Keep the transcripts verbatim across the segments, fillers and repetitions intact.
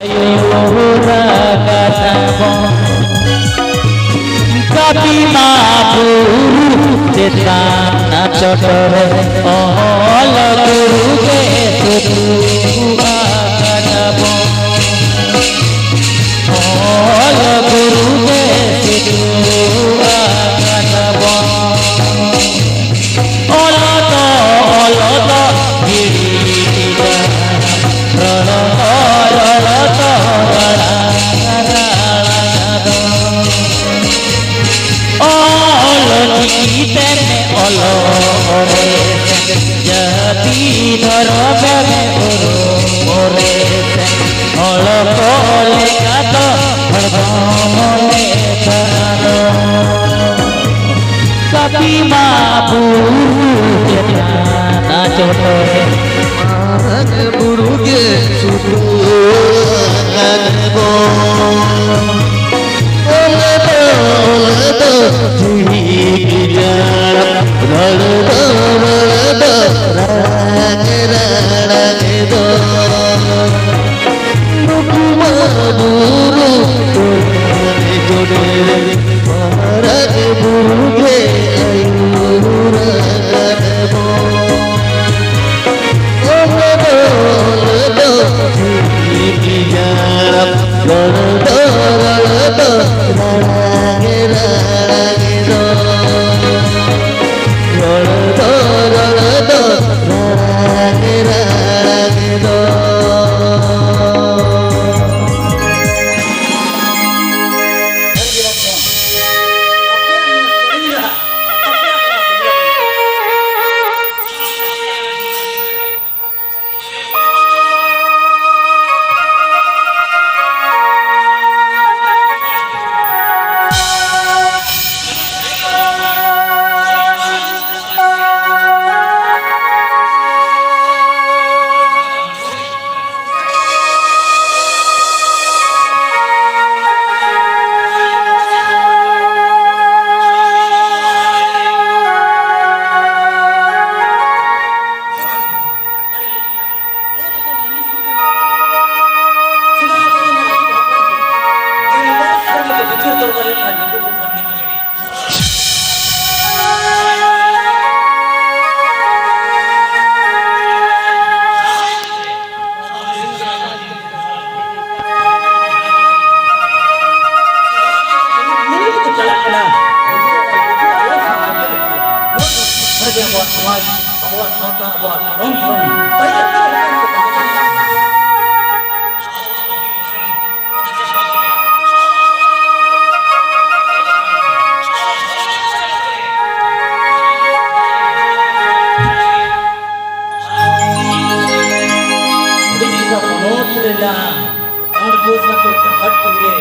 ᱟᱹᱭᱩᱨ ᱟᱠᱟᱫᱟᱵᱚᱱ᱾ ᱠᱟᱹᱯᱤ ᱢᱟ ᱵᱩᱨᱩ ᱪᱮᱛᱟᱱ ᱪᱚᱴᱨᱮ ᱚᱞ ᱜᱩᱨᱩ ᱜᱮ ᱥᱩᱫᱷᱩ ᱟᱠᱟᱫᱟᱵᱚᱱ᱾ ᱚᱞ ᱜᱩᱨᱩ ᱜᱮ ᱥᱩᱫᱷᱩ ᱟᱠᱟᱫᱟᱵᱚᱱ᱾ ᱚᱞ ᱫᱚ, ᱚᱞ ᱫᱚ ᱦᱤᱲᱤᱧ ᱤᱫᱤᱭᱟ᱾ ᱨᱚᱲ ᱫᱚ, ᱨᱚᱲ ᱫᱚ ᱨᱟᱲᱟ, ᱨᱟᱲᱟ ᱫᱚ᱾ ᱚᱞ ᱪᱤᱠᱤ ᱛᱮ ᱚᱞᱚᱜ ᱨᱮ ᱡᱟᱹᱛᱤ ᱫᱷᱚᱨᱚᱢ ᱨᱮ ᱩᱨᱩᱢ ᱨᱮ ᱦᱚᱲ ᱠᱚ ᱞᱮᱠᱟ ᱫᱚ ᱦᱚᱲᱢᱚ ᱢᱚᱱᱮ ᱠᱟᱱᱟ᱾ ᱠᱟᱹᱯᱤ ᱢᱟ ᱵᱩᱨᱩ ᱪᱮᱛᱟᱱ ᱪᱚᱴᱨᱮ᱾ ᱢᱟᱨᱟᱝ ᱵᱩᱨᱩ ᱜᱮ ᱥᱩᱫᱷᱩ ᱟᱠᱟᱫ ᱵᱚᱱ᱾ ᱚᱞ ᱫᱚ, ᱚᱞ ᱫᱚ ᱡᱤᱣᱤ ᱜᱮ ᱡᱟᱲ, ᱨᱚᱲ ᱫᱚ, ᱨᱚᱲ ᱫᱚ ᱨᱟᱜᱽ, ᱨᱟᱲᱟᱜᱽ ᱫᱚ᱾ ᱱᱩᱠᱩ ᱢᱟ ᱵᱩᱨᱩ ᱪᱚᱴᱨᱮ, ᱢᱟᱨᱟᱝ ᱵᱩᱨᱩ ᱜᱮ ᱟᱹᱭᱩᱨ ᱟᱠᱟᱫ ᱵᱚᱱ᱾ ᱚᱞ ᱫᱚ, ᱚᱞ ᱫᱚ ᱡᱤᱣᱤ ᱜᱮ ᱪᱟᱞᱟᱜ ᱠᱟᱱᱟ᱾ ᱟᱵᱚᱣᱟᱜ ᱥᱚᱢᱟᱡᱽ, ᱟᱵᱚᱣᱟᱜ ᱥᱟᱶᱛᱟ, ᱟᱵᱚᱣᱟᱜ ᱫᱷᱚᱨᱚᱢ, ᱫᱷᱚᱨᱚᱢ᱾ ᱩᱲᱤᱥᱥᱟ ᱯᱚᱱᱚᱛ ᱨᱮᱱᱟᱜ ᱟᱬᱜᱚ ᱥᱟᱹᱛᱩ ᱰᱟᱦᱟᱨ ᱴᱩᱰᱮ᱾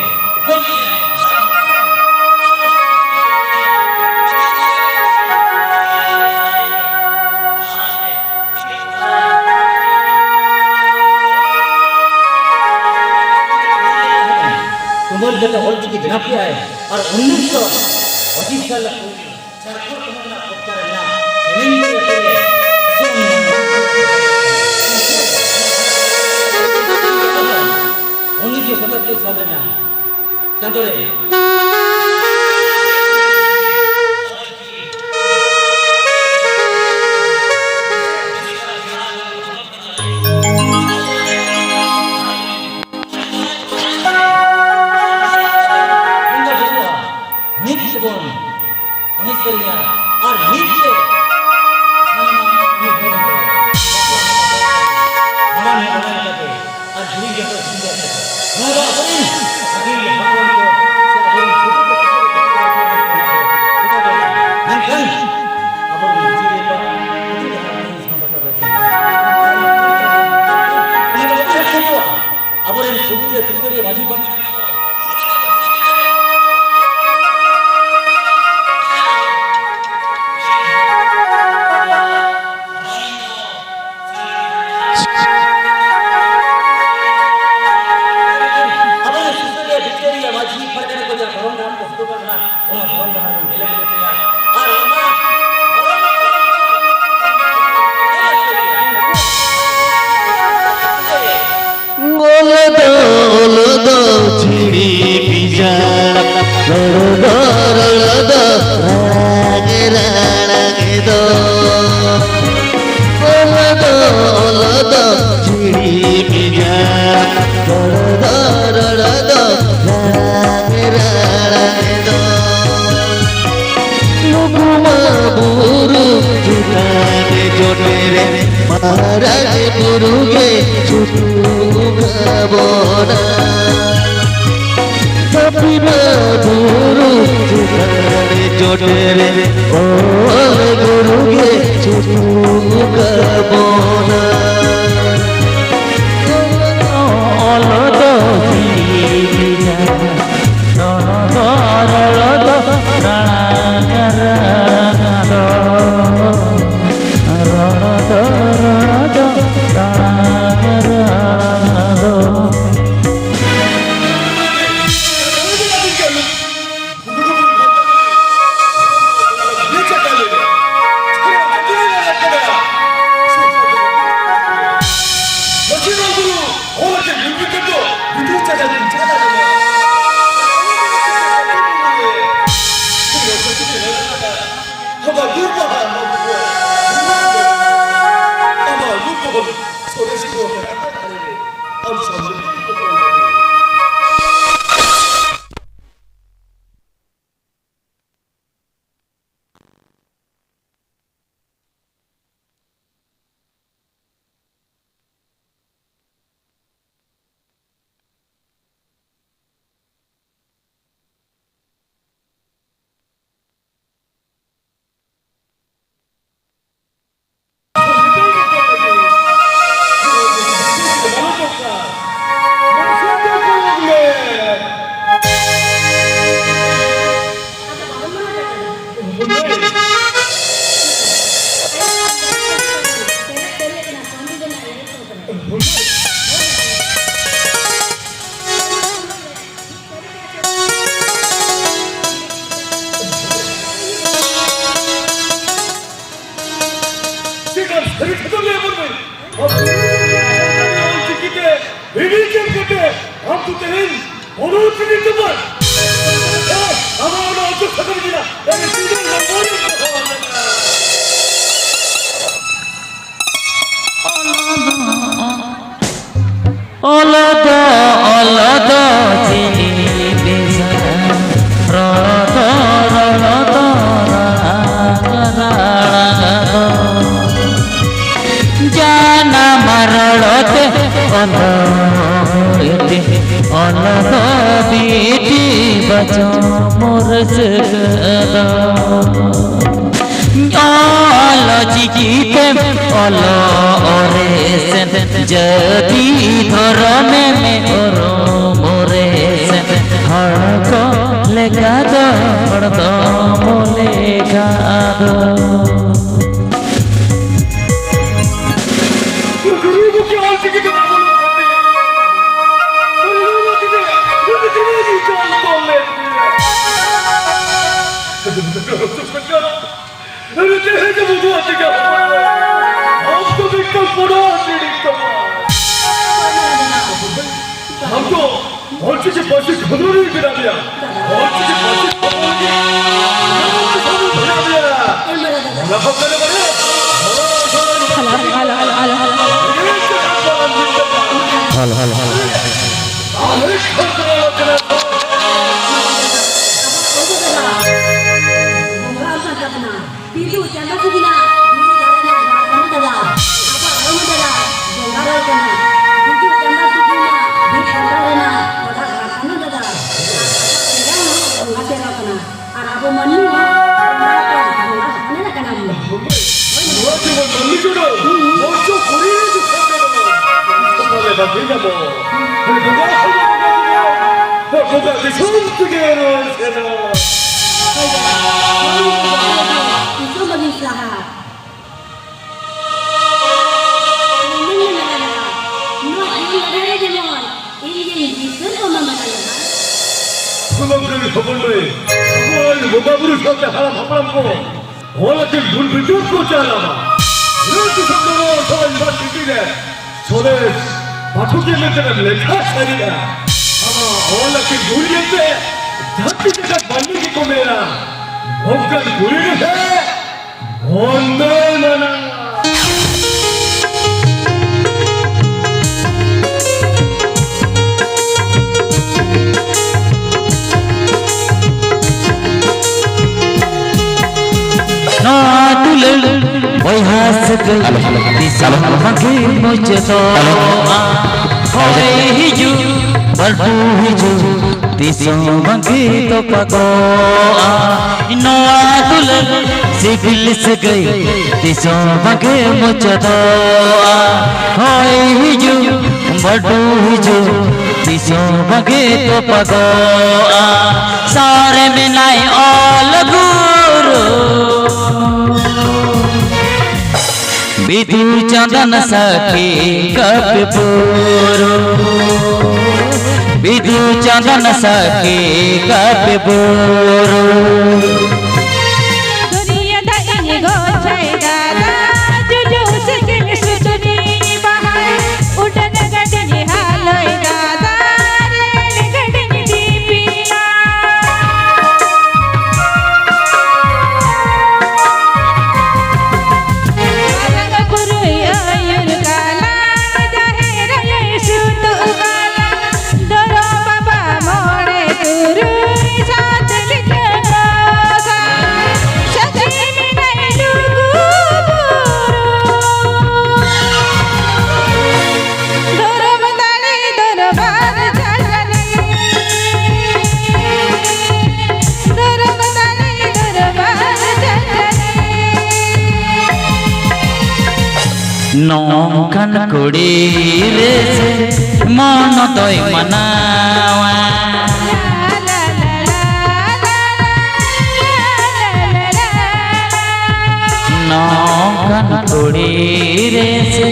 ᱛᱩᱢᱟᱹᱞ ᱠᱟᱛᱮ ᱚᱞ ᱪᱤᱠᱤ ᱵᱮᱱᱟᱣ ᱠᱮᱜᱼᱟᱭ ᱟᱨ ᱩᱱᱤᱥᱥᱚ ᱯᱚᱸᱪᱤᱥ ᱥᱟᱞ ᱨᱮ ᱡᱷᱟᱲᱠᱷᱚᱸᱰ ᱯᱚᱱᱚᱛ ᱨᱮᱱᱟᱜ ᱯᱨᱚᱪᱟᱨ ᱨᱮᱱᱟᱜ ᱥᱮᱨᱮᱧ ᱠᱚ ᱟᱛᱮ ᱨᱮ ᱫᱤᱥᱚᱢ ᱩᱱᱤᱥᱥᱚ ᱥᱟᱛᱟᱛᱛᱳᱨ ᱥᱟᱞ ᱨᱮᱱᱟᱜ ᱪᱟᱸᱫᱳ ᱨᱮ ᱵᱚᱸᱜᱟ ᱵᱩᱨᱩᱜᱼᱟ, ᱢᱤᱫ ᱛᱮᱵᱚᱱ ᱮᱱᱮᱡ ᱥᱮᱨᱮᱧᱟ ᱟᱨ ᱢᱤᱫ ᱛᱮ ᱥᱟᱱᱟᱢᱟᱜ ᱩᱱᱤ ᱦᱚᱲ ᱠᱚ ᱢᱟᱲᱟᱝ ᱦᱮᱡ ᱞᱮᱱ ᱠᱟᱛᱮ ᱟᱨ ᱡᱩᱨᱤ ᱡᱚᱛᱚ ᱡᱩᱨᱤ ᱠᱟᱛᱮ ᱱᱚᱣᱟ ᱫᱚ ᱟᱵᱚᱨᱮᱱ ᱟᱹᱜᱤᱞ ᱦᱟᱯᱲᱟᱢ ᱠᱚ ᱥᱮ ᱟᱵᱚᱨᱮᱱ ᱥᱩᱯᱩᱨ ᱠᱚ ᱥᱩᱯᱩᱨ ᱠᱚ ᱢᱮᱱᱠᱷᱟᱱ ᱟᱵᱚᱨᱮᱱ ᱡᱤᱣᱤ ᱠᱚ ᱟᱹᱰᱤ ᱞᱟᱦᱟ ᱨᱮ ᱥᱟᱶᱛᱟ ᱯᱟᱲᱟ ᱨᱮ ᱚᱱᱟ ᱫᱚ ᱟᱵᱚ ᱥᱮᱫ ᱠᱷᱚᱱ ᱫᱚ ᱟᱵᱚᱨᱮᱱ ᱥᱩᱯᱩᱨᱤᱭᱟᱹ ᱥᱩᱥᱟᱹᱨᱤᱭᱟᱹ ᱢᱟᱹᱡᱷᱤ ᱵᱟᱵᱟ ᱟᱵᱚᱨᱮᱱ ᱥᱩᱥᱟᱹᱨᱤᱭᱟᱹ ᱵᱤᱪᱟᱹᱨᱤᱭᱟᱹ ᱢᱟᱹᱡᱷᱤ ᱯᱟᱨᱜᱟᱱᱟ ᱠᱚ ᱡᱟᱦᱟᱸ ᱫᱷᱚᱨᱚᱢ ᱰᱟᱦᱟᱨ ᱠᱚ ᱥᱩᱫᱷᱩ ᱵᱟᱝ ᱠᱟᱱᱟ, ᱚᱱᱟ ᱫᱷᱚᱨᱚᱢ ᱰᱟᱦᱟᱨ ᱵᱚᱱ ᱰᱮᱞᱮ ᱰᱮᱞᱮ ᱛᱮᱭᱟ᱾ ᱟᱨ ᱚᱱᱟ ᱚᱞ ᱫᱚ, ᱚᱞ ᱫᱚ ᱠᱟᱹᱯᱤᱞ ᱵᱩᱨᱩ ᱪᱮᱛᱟᱱ ᱨᱮ ᱪᱚᱴᱨᱮ ᱚᱞ ᱜᱩᱨᱩ ᱜᱮ ᱪᱷᱩᱴᱩᱢ ᱠᱟᱵᱚᱱᱟ᱾ ᱚᱞ ᱫᱚ ᱡᱤᱣᱤ ᱡᱟᱱ, ᱨᱚᱲ ᱫᱚ, ᱨᱚᱲ ᱫᱚ ᱨᱟᱲᱟᱝ ᱨᱟᱲᱟᱝ ᱫᱚ᱾ ᱨᱚᱲ ᱫᱚ, ᱨᱚᱲ ᱫᱚ ᱨᱟᱲᱟᱝ ᱨᱟᱲᱟᱝ ᱫᱚ᱾ ᱪᱮᱫᱟᱜ ᱥᱟᱹᱨᱤ ᱠᱟᱛᱷᱟ ᱞᱟᱹᱭ ᱟᱵᱚᱱ ᱢᱮ᱾ ᱟᱵᱚ ᱥᱟᱱᱛᱟᱲᱤ ᱚᱞ ᱪᱤᱠᱤ ᱛᱮ ᱨᱤᱞᱤᱡ ᱠᱟᱛᱮ ᱟᱢ ᱫᱚ ᱛᱮᱦᱮᱧ ᱵᱚᱱᱚᱛ ᱨᱤᱱᱤᱡ ᱫᱚ ᱵᱟᱝ᱾ ᱟᱢᱟᱜ ᱚᱱᱟ ᱚᱡᱚᱜ ᱥᱟᱠᱟᱢ ᱜᱮ ᱱᱟᱜ ᱟᱹᱰᱤ ᱥᱤᱵᱤᱞ ᱦᱚᱲᱢᱚ ᱨᱮ ᱫᱚᱦᱚ ᱟᱠᱟᱱᱟ᱾ ᱚᱞ ᱫᱚ, ᱚᱞ ᱫᱚ ᱪᱮᱫ ᱵᱮᱥᱟ, ᱨᱚᱲ ᱫᱚ, ᱨᱚᱲ ᱫᱚ, ᱨᱟᱲᱟᱝ ᱫᱚ᱾ ᱡᱟᱱᱟᱢ ᱨᱚᱲ ᱛᱮ ᱚᱞ ᱚᱞ ᱫᱚ ᱵᱤᱴᱤ ᱵᱟᱪᱚ ᱢᱚᱨ ᱥᱟᱹᱜᱟᱹᱫ᱾ ᱚᱞ ᱪᱤᱠᱤᱛᱮᱢ ᱚᱞᱚᱜ ᱨᱮ ᱥᱮᱱ, ᱡᱟᱹᱛᱤ ᱫᱷᱚᱨᱚᱢᱮᱢ ᱩᱨᱩᱢ ᱨᱮ ᱥᱮᱱ, ᱦᱚᱲ ᱠᱚ ᱞᱮᱠᱟ ᱫᱚ ᱦᱚᱲ ᱫᱚᱢ ᱞᱮᱠᱷᱟ ᱫᱚ᱾ ᱟᱢ ᱫᱚ ᱚᱞᱪᱤᱠᱤ ᱯᱟᱹᱨᱥᱤ ᱠᱷᱚᱸᱫᱽᱨᱚᱱᱤᱭᱟᱹ ᱠᱟᱱᱟ ᱢᱮᱭᱟ᱾ ᱚᱞᱪᱤᱠᱤ ᱯᱟᱹᱨᱥᱤ ᱠᱷᱚᱸᱫᱽᱨᱚᱱᱤᱭᱟᱹ ᱠᱟᱱᱟ ᱢᱮᱭᱟ᱾ ᱚᱱᱟ ᱦᱚᱸ ᱠᱟᱱᱟ ᱵᱟᱝ? Hello, hello, hello, hello, hello. Hello, hello, hello. ᱟᱨᱮ ᱠᱷᱚᱸᱫᱽᱨᱚᱱ ᱠᱟᱱᱟ᱾ ᱵᱚᱸᱜᱟ ᱟᱠᱟᱱ ᱛᱟᱵᱚᱱᱟ᱾ ᱵᱤᱫᱩ ᱪᱟᱸᱫᱟ ᱛᱟᱹᱠᱤᱱᱟᱜ ᱵᱤᱫᱩ ᱫᱟᱨᱮ ᱨᱮᱱᱟᱜ ᱵᱟᱦᱟ ᱠᱟᱱᱟ ᱫᱟᱫᱟ᱾ ᱟᱵᱚᱣᱟᱜ ᱦᱚᱲᱢᱚ ᱫᱟᱫᱟ ᱵᱚᱸᱜᱟ ᱨᱚᱲ ᱠᱟᱱᱟ᱾ ᱵᱤᱫᱩ ᱪᱟᱸᱫᱟ ᱛᱟᱹᱠᱤᱱᱟᱜ ᱵᱤᱫ ᱠᱟᱛᱷᱟ ᱨᱮᱱᱟᱜ ᱵᱟᱦᱟ ᱠᱟᱱᱟ ᱫᱟᱫᱟ᱾ ᱟᱵᱚᱣᱟᱜ ᱥᱮᱨᱣᱟ ᱦᱚᱸ ᱵᱚᱸᱜᱟ ᱥᱮᱨᱣᱟ ᱠᱟᱱᱟ᱾ ᱟᱨ ᱟᱵᱚ ᱢᱟᱹᱱᱢᱤ ᱦᱚᱸ ᱵᱚᱸᱜᱟ ᱠᱚ ᱵᱚᱸᱜᱟ ᱦᱚᱯᱚᱱ ᱠᱟᱱᱟ ᱵᱚᱱ᱾ ᱱᱚᱣᱟ ᱡᱮᱢᱚᱱ ᱢᱟᱹᱱᱢᱤ ᱡᱚᱱᱚᱢ, ᱢᱚᱨᱡᱚ ᱯᱩᱨᱤ ᱨᱮ ᱫᱤᱥᱚᱢ ᱨᱮ ᱵᱚᱸᱜᱟ ᱵᱟᱹᱜᱤ ᱧᱟᱢᱚᱜ᱾ ᱵᱚᱸᱜᱟ ᱦᱚᱯᱚᱱ ᱵᱚᱸᱜᱟ ᱫᱤᱥᱚᱢ ᱛᱮᱜᱮ ᱨᱩᱣᱟᱹᱲ ᱥᱮᱱᱚᱜ᱾ ᱫᱤᱥᱚᱢ ᱵᱟᱹᱜᱤ ᱥᱟᱦᱟ᱾ ᱤᱧ ᱫᱩᱧ ᱢᱮᱱᱟ ᱱᱚᱣᱟ ᱤᱧ ᱞᱟᱹᱲᱦᱟᱹᱭ ᱨᱮ ᱡᱮᱢᱚᱱ ᱤᱧ ᱜᱮᱧ ᱡᱤᱛᱠᱟᱹᱨ ᱠᱚᱢᱟ ᱢᱟᱨᱟᱝ ᱡᱟᱦᱟᱸ᱾ ᱥᱩᱞᱚᱠ ᱨᱮᱱ ᱦᱚᱯᱚᱱ ᱢᱟᱹᱭ, ᱟᱵᱚᱨᱮᱱ ᱵᱚᱸᱜᱟ ᱵᱩᱨᱩ ᱥᱟᱶᱛᱮ ᱦᱟᱲᱟᱢ ᱦᱟᱯᱲᱟᱢ ᱠᱚ ᱦᱚᱲ ᱟᱹᱠᱤᱱ ᱜᱩᱱ ᱵᱤᱪᱟᱹᱨ ᱠᱚ ᱪᱟᱞᱟᱣᱟ᱾ ᱱᱚᱣᱟ ᱫᱤᱥᱚᱢ ᱫᱚ ᱱᱚᱣᱟ ᱥᱚᱢᱟᱡᱽ ᱵᱟᱨ ᱪᱤᱠᱤ ᱨᱮ ᱥᱚᱨᱮᱥ ᱯᱟᱴᱷᱚᱠᱤᱭᱟᱹ ᱢᱮᱱᱛᱮ ᱞᱮᱠᱷᱟ ᱥᱟᱹᱨᱤᱜᱼᱟ᱾ ᱟᱢᱟᱜ ᱚᱞ ᱟᱹᱠᱤᱱ ᱜᱩᱱ ᱧᱮᱞᱛᱮ ᱫᱷᱟᱹᱨᱛᱤ ᱡᱟᱠᱟᱛ ᱢᱟᱹᱱᱢᱤ ᱜᱮᱠᱚ ᱢᱮᱱᱟ, ᱱᱚᱝᱠᱟᱱ ᱠᱩᱲᱤ ᱨᱮᱦᱮ ᱵᱚᱱᱫᱚᱱ ᱟᱱᱟᱜ᱾ ᱱᱚᱣᱟ ᱫᱩᱞᱟᱹᱲ ᱵᱚᱭᱦᱟ ᱥᱟᱹᱜᱟᱹᱭ ᱦᱮᱞᱳ, ᱦᱮᱞᱳ, ᱦᱮᱞᱳ᱾ ᱫᱤᱥᱚᱢ ᱦᱮᱞᱳ᱾ ᱵᱷᱟᱜᱮ ᱢᱩᱪᱟᱹᱫᱚᱜᱼᱟ᱾ ᱦᱮᱞᱳ᱾ ᱦᱚᱭ ᱦᱤᱡᱩᱜ ᱵᱟᱹᱰᱩ ᱦᱤᱡᱩᱜ ᱛᱤᱥ ᱦᱚᱸ ᱵᱟᱝᱜᱮ ᱛᱚᱯᱟᱜᱚᱜᱼᱟ᱾ ᱱᱚᱣᱟ ᱫᱩᱞᱟᱹᱲ ᱥᱤᱵᱤᱞ ᱥᱟᱹᱜᱟᱹᱭ ᱛᱤᱥ ᱦᱚᱸ ᱵᱟᱝᱜᱮ ᱢᱩᱪᱟᱹᱫᱚᱜᱼᱟ᱾ ᱦᱚᱭ ᱦᱤᱡᱩᱜ ᱵᱟᱹᱰᱩ ᱦᱤᱡᱩᱜ ᱛᱤᱥ ᱦᱚᱸ ᱵᱟᱝᱜᱮ ᱛᱚᱯᱟᱜᱚᱜᱼᱟ᱾ ᱥᱟᱶᱨᱮ ᱢᱮᱱᱟᱭ ᱚᱞ ᱜᱩᱨᱩ᱾ ᱵᱤᱫᱩ ᱪᱟᱸᱫᱟᱱ ᱥᱟᱹᱠᱷᱤ ᱠᱟᱯᱮ ᱵᱩᱨᱩ, ᱵᱤᱫᱩ ᱪᱟᱸᱫᱟᱱ ᱥᱟᱹᱠᱷᱤ ᱠᱟᱯᱮ ᱵᱩᱨᱩ᱾ ᱫᱩᱱᱤᱭᱟᱹ ᱫᱟᱜ ᱤᱧ ᱜᱚᱪᱷᱟᱭ ᱫᱟᱫᱟ, ᱡᱩᱡᱩ ᱥᱤᱥᱤᱨ ᱥᱩᱥᱩᱱᱤ ᱵᱟᱦᱟᱭ, ᱩᱰᱟᱹᱱ ᱜᱟᱹᱰᱤᱧ ᱦᱟᱞᱚᱭ ᱫᱟᱫᱟ, ᱨᱮᱞ ᱜᱟᱹᱰᱤᱧ ᱫᱤᱯᱤᱞᱟ᱾ ᱢᱟᱨᱟᱝ ᱵᱩᱨᱩᱭ ᱟᱹᱭᱩᱨ ᱠᱟᱞᱟᱝ, ᱡᱟᱦᱮᱨ ᱟᱭᱳᱭ ᱥᱩᱛᱩᱜ ᱠᱟᱞᱟᱝ, ᱫᱚᱨᱚ ᱵᱟᱵᱟ ᱢᱚᱬᱮ ᱛᱩᱨᱩᱭ ᱥᱟᱛ ᱞᱮᱠᱟ ᱨᱚᱥᱟ, ᱥᱟᱹᱠᱷᱤ ᱢᱮᱱᱟᱭ ᱞᱩᱜᱩ ᱵᱩᱨᱩ᱾ ᱫᱷᱚᱨᱚᱢ ᱫᱟᱲᱮ ᱫᱚᱨᱵᱟᱨ ᱪᱟᱞᱟᱜ ᱞᱟᱹᱜᱤᱫ᱾ ᱫᱷᱚᱨᱚᱢ ᱫᱟᱲᱮ ᱫᱚᱨᱵᱟᱨ ᱪᱟᱞᱟᱜ ᱞᱟᱹᱜᱤᱫ᱾ ᱱᱚᱝᱠᱟᱱ ᱠᱩᱲᱤ ᱨᱮ ᱥᱮ ᱢᱚᱱ ᱫᱚᱭ ᱢᱟᱱᱟᱣᱟ᱾ ᱱᱚᱝᱠᱟᱱ ᱠᱩᱲᱤ ᱨᱮ ᱥᱮ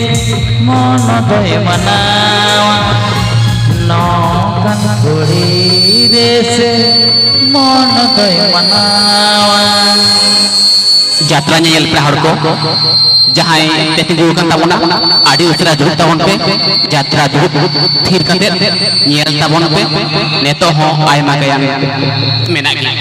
ᱢᱚᱱ ᱫᱚᱭ ᱢᱟᱱᱟᱣᱟ᱾ ᱱᱚᱝᱠᱟᱱ ᱠᱩᱲᱤ ᱨᱮ ᱥᱮ ᱢᱚᱱ ᱫᱚᱭ ᱢᱟᱱᱟᱣᱟ᱾ ᱡᱟᱛᱨᱟ ᱧᱮᱧᱮᱞ ᱯᱮᱲᱟ ᱦᱚᱲ ᱠᱚ, ᱡᱟᱦᱟᱸᱭ ᱯᱮ ᱛᱤᱸᱜᱩ ᱟᱠᱟᱱ ᱛᱟᱵᱚᱱᱟ, ᱟᱹᱰᱤ ᱩᱥᱟᱹᱨᱟ ᱫᱩᱲᱩᱵ ᱛᱟᱵᱚᱱ ᱯᱮ᱾ ᱡᱟᱛᱨᱟ ᱫᱩᱲᱩᱵ ᱛᱷᱤᱨ ᱠᱟᱛᱮ ᱧᱮᱞ ᱛᱟᱵᱚᱱ ᱯᱮ᱾ ᱱᱤᱛᱚᱜ ᱦᱚᱸ ᱟᱭᱢᱟ ᱜᱟᱭᱟᱱ ᱢᱮᱱᱟᱜ ᱜᱮᱭᱟ᱾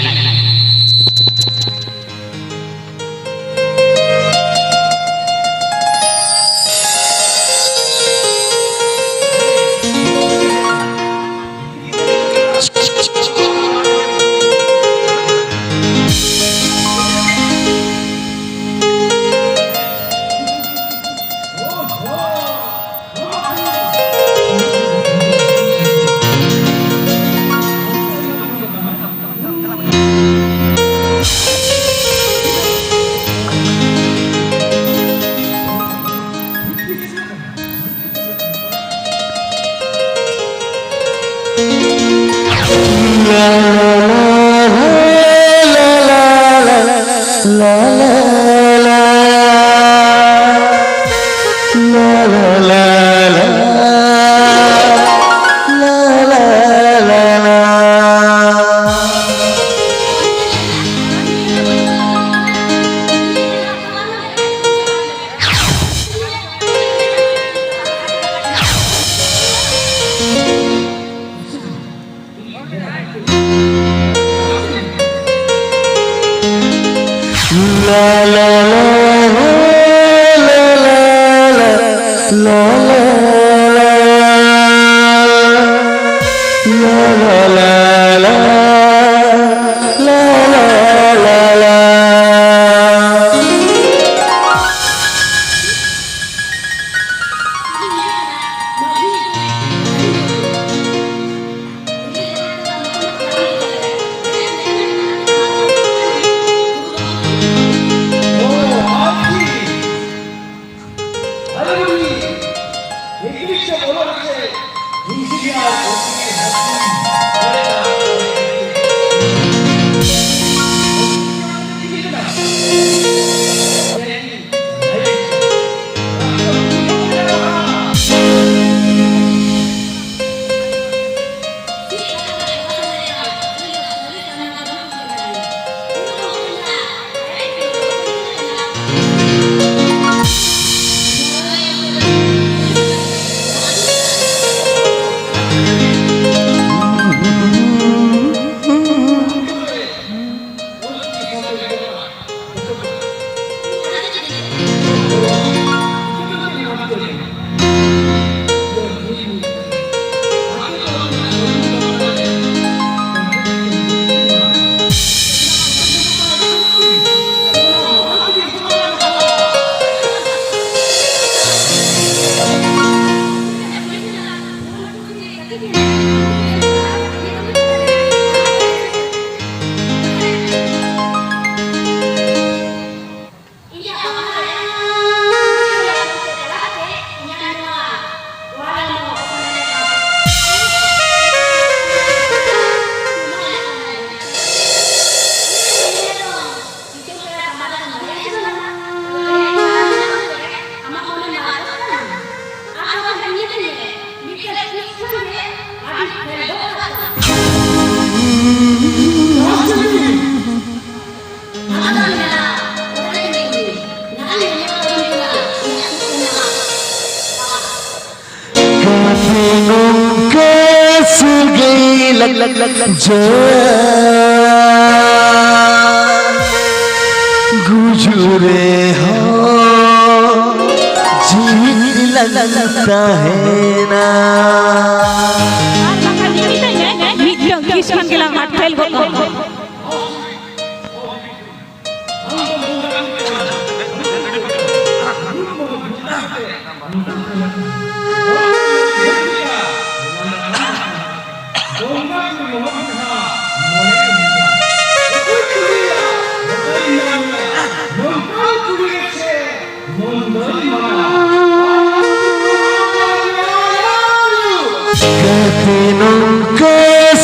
ᱞᱟᱜ ᱞᱟᱜ ᱞᱟᱜ ᱡᱚᱲᱟ ᱜᱩᱡᱩᱜ ᱨᱮᱦᱚᱸ ᱡᱤᱣᱤᱫ ᱞᱟᱜ ᱛᱟᱦᱮᱱᱟ᱾ ᱟᱨ ᱵᱟᱠᱷᱟᱱ ᱢᱤᱫᱴᱟᱝ ᱠᱤᱥ ᱠᱷᱟᱱ ᱜᱮᱞᱟᱝ ᱦᱟᱴ ᱯᱷᱮᱞ ᱜᱚᱫ ᱠᱟᱜᱼᱟ᱾ ᱠᱟᱛᱮ ᱱᱚᱝᱠᱟ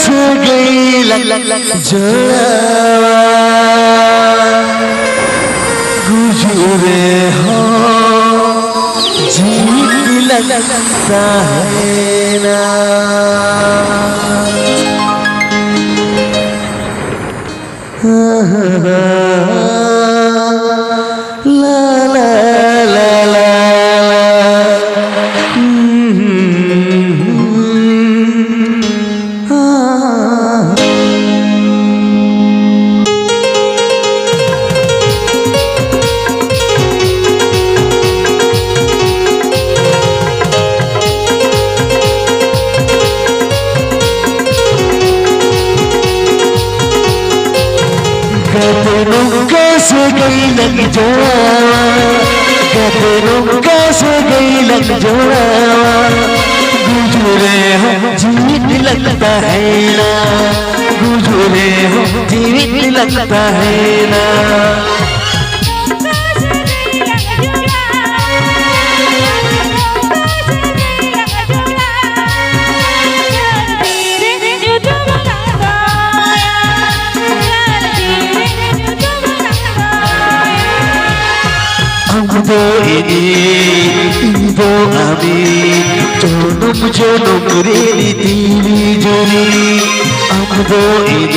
ᱥᱟᱹᱜᱟᱹᱭ ᱞᱟᱜ ᱞᱟᱜ ᱞᱟᱜ ᱡᱚᱲᱟᱣᱟ᱾ ᱜᱩᱡᱩᱜ ᱨᱮᱦᱚᱸ ᱡᱤᱣᱤᱫ ᱞᱟᱜ ᱛᱟᱦᱮᱱᱟ᱾ ᱞᱟ, ᱞᱟ, ᱞᱟ, ᱞᱟ, ᱞᱟ᱾ ᱜᱟᱛᱮ ᱱᱚᱝᱠᱟ ᱥᱟᱹᱜᱟᱹᱭ ᱞᱟᱝ ᱡᱚᱲᱟᱣᱟ, ᱜᱟᱛᱮ ᱱᱚᱝᱠᱟ ᱥᱟᱹᱜᱟᱹᱭ ᱞᱟᱝ ᱡᱚᱲᱟᱣᱟ᱾ ᱜᱩᱡᱩᱜ ᱨᱮᱦᱚᱸ ᱡᱤᱣᱤᱫ ᱞᱟᱝ ᱛᱟᱦᱮᱱᱟ, ᱜᱩᱡᱩᱜ ᱨᱮᱦᱚᱸ ᱡᱤᱣᱤᱫ ᱞᱟᱝ ᱛᱟᱦᱮᱱᱟ᱾ ᱟᱢ ᱫᱚ ᱤᱧ, ᱤᱧ ᱫᱚ ᱟᱢᱤᱧ, ᱡᱚᱱᱚᱢ ᱡᱚᱱᱚᱢ ᱨᱮᱱ ᱛᱤᱨᱤ ᱡᱩᱨᱤ᱾ ᱟᱢ ᱫᱚ ᱤᱧ,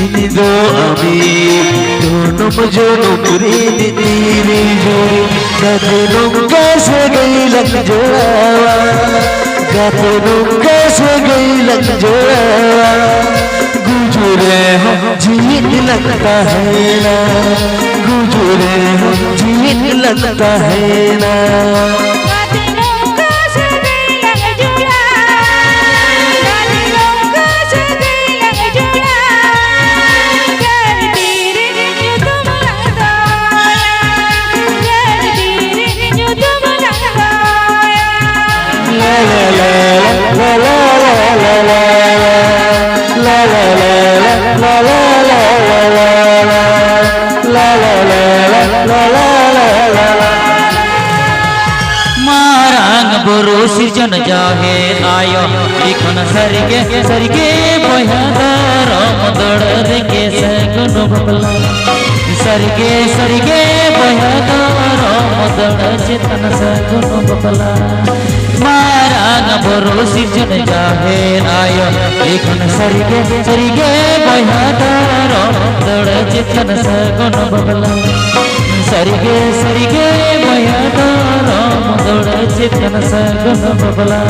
ᱤᱧ ᱫᱚ ᱟᱢᱤᱧ, ᱡᱚᱱᱚᱢ ᱡᱚᱱᱚᱢ ᱨᱮᱱ ᱛᱤᱨᱤ ᱡᱩᱨᱤ᱾ ᱜᱟᱛᱮ ᱱᱚᱝᱠᱟ ᱥᱟᱹᱜᱟᱹᱭ ᱞᱟᱝ ᱡᱚᱲᱟᱣᱟ, ᱜᱟᱛᱮ ᱱᱚᱝᱠᱟ ᱥᱟᱹᱜᱟᱹᱭ ᱞᱟᱝ ᱡᱚᱲᱟᱣᱟ᱾ लगता है ना, गुजरे हो जीत लगता है ना। ᱢᱟᱨᱟᱝ ᱵᱩᱨᱩ ᱥᱤᱨᱡᱚᱱ ᱡᱟᱦᱮᱨ ᱟᱭᱳ, ᱮᱠᱷᱚᱱ ᱥᱟᱹᱨᱤᱜᱮ, ᱥᱟᱹᱨᱤᱜᱮ ᱵᱚᱭᱦᱟ ᱫᱷᱚᱨᱚᱢ ᱫᱚᱲ ᱨᱮᱜᱮ ᱥᱟᱹᱜᱩᱱ ᱵᱟᱯᱞᱟ᱾ ᱥᱟᱹᱨᱤᱜᱮ, ᱥᱟᱹᱨᱤᱜᱮ ᱵᱚᱭᱦᱟ ᱫᱷᱚᱨᱚᱢ ᱫᱚᱲ ᱪᱮᱛᱟᱱ ᱥᱟᱹᱜᱩᱱ ᱵᱟᱯᱞᱟ᱾ ᱢᱟᱨᱟᱝ ᱵᱩᱨᱩ ᱥᱤᱨᱡᱚᱱ ᱡᱟᱦᱮᱨ ᱟᱭᱳ, ᱮᱠᱷᱚᱱ ᱥᱟᱹᱨᱤᱜᱮ, ᱥᱟᱹᱨᱤᱜᱮ ᱵᱚᱭᱦᱟ ᱫᱷᱚᱨᱚᱢ ᱫᱚᱲ ᱪᱮᱛᱟᱱ ᱥᱟᱹᱜᱩᱱ ᱵᱟᱯᱞᱟ᱾ ᱥᱟᱹᱨᱤᱜᱮ, ᱥᱟᱹᱨᱤᱜᱮ ᱵᱚᱭᱦᱟ ᱫᱷᱚᱨᱚᱢ ᱫᱚᱲ ᱪᱮᱛᱟᱱ ᱥᱟᱹᱜᱩᱱ ᱵᱟᱯᱞᱟ᱾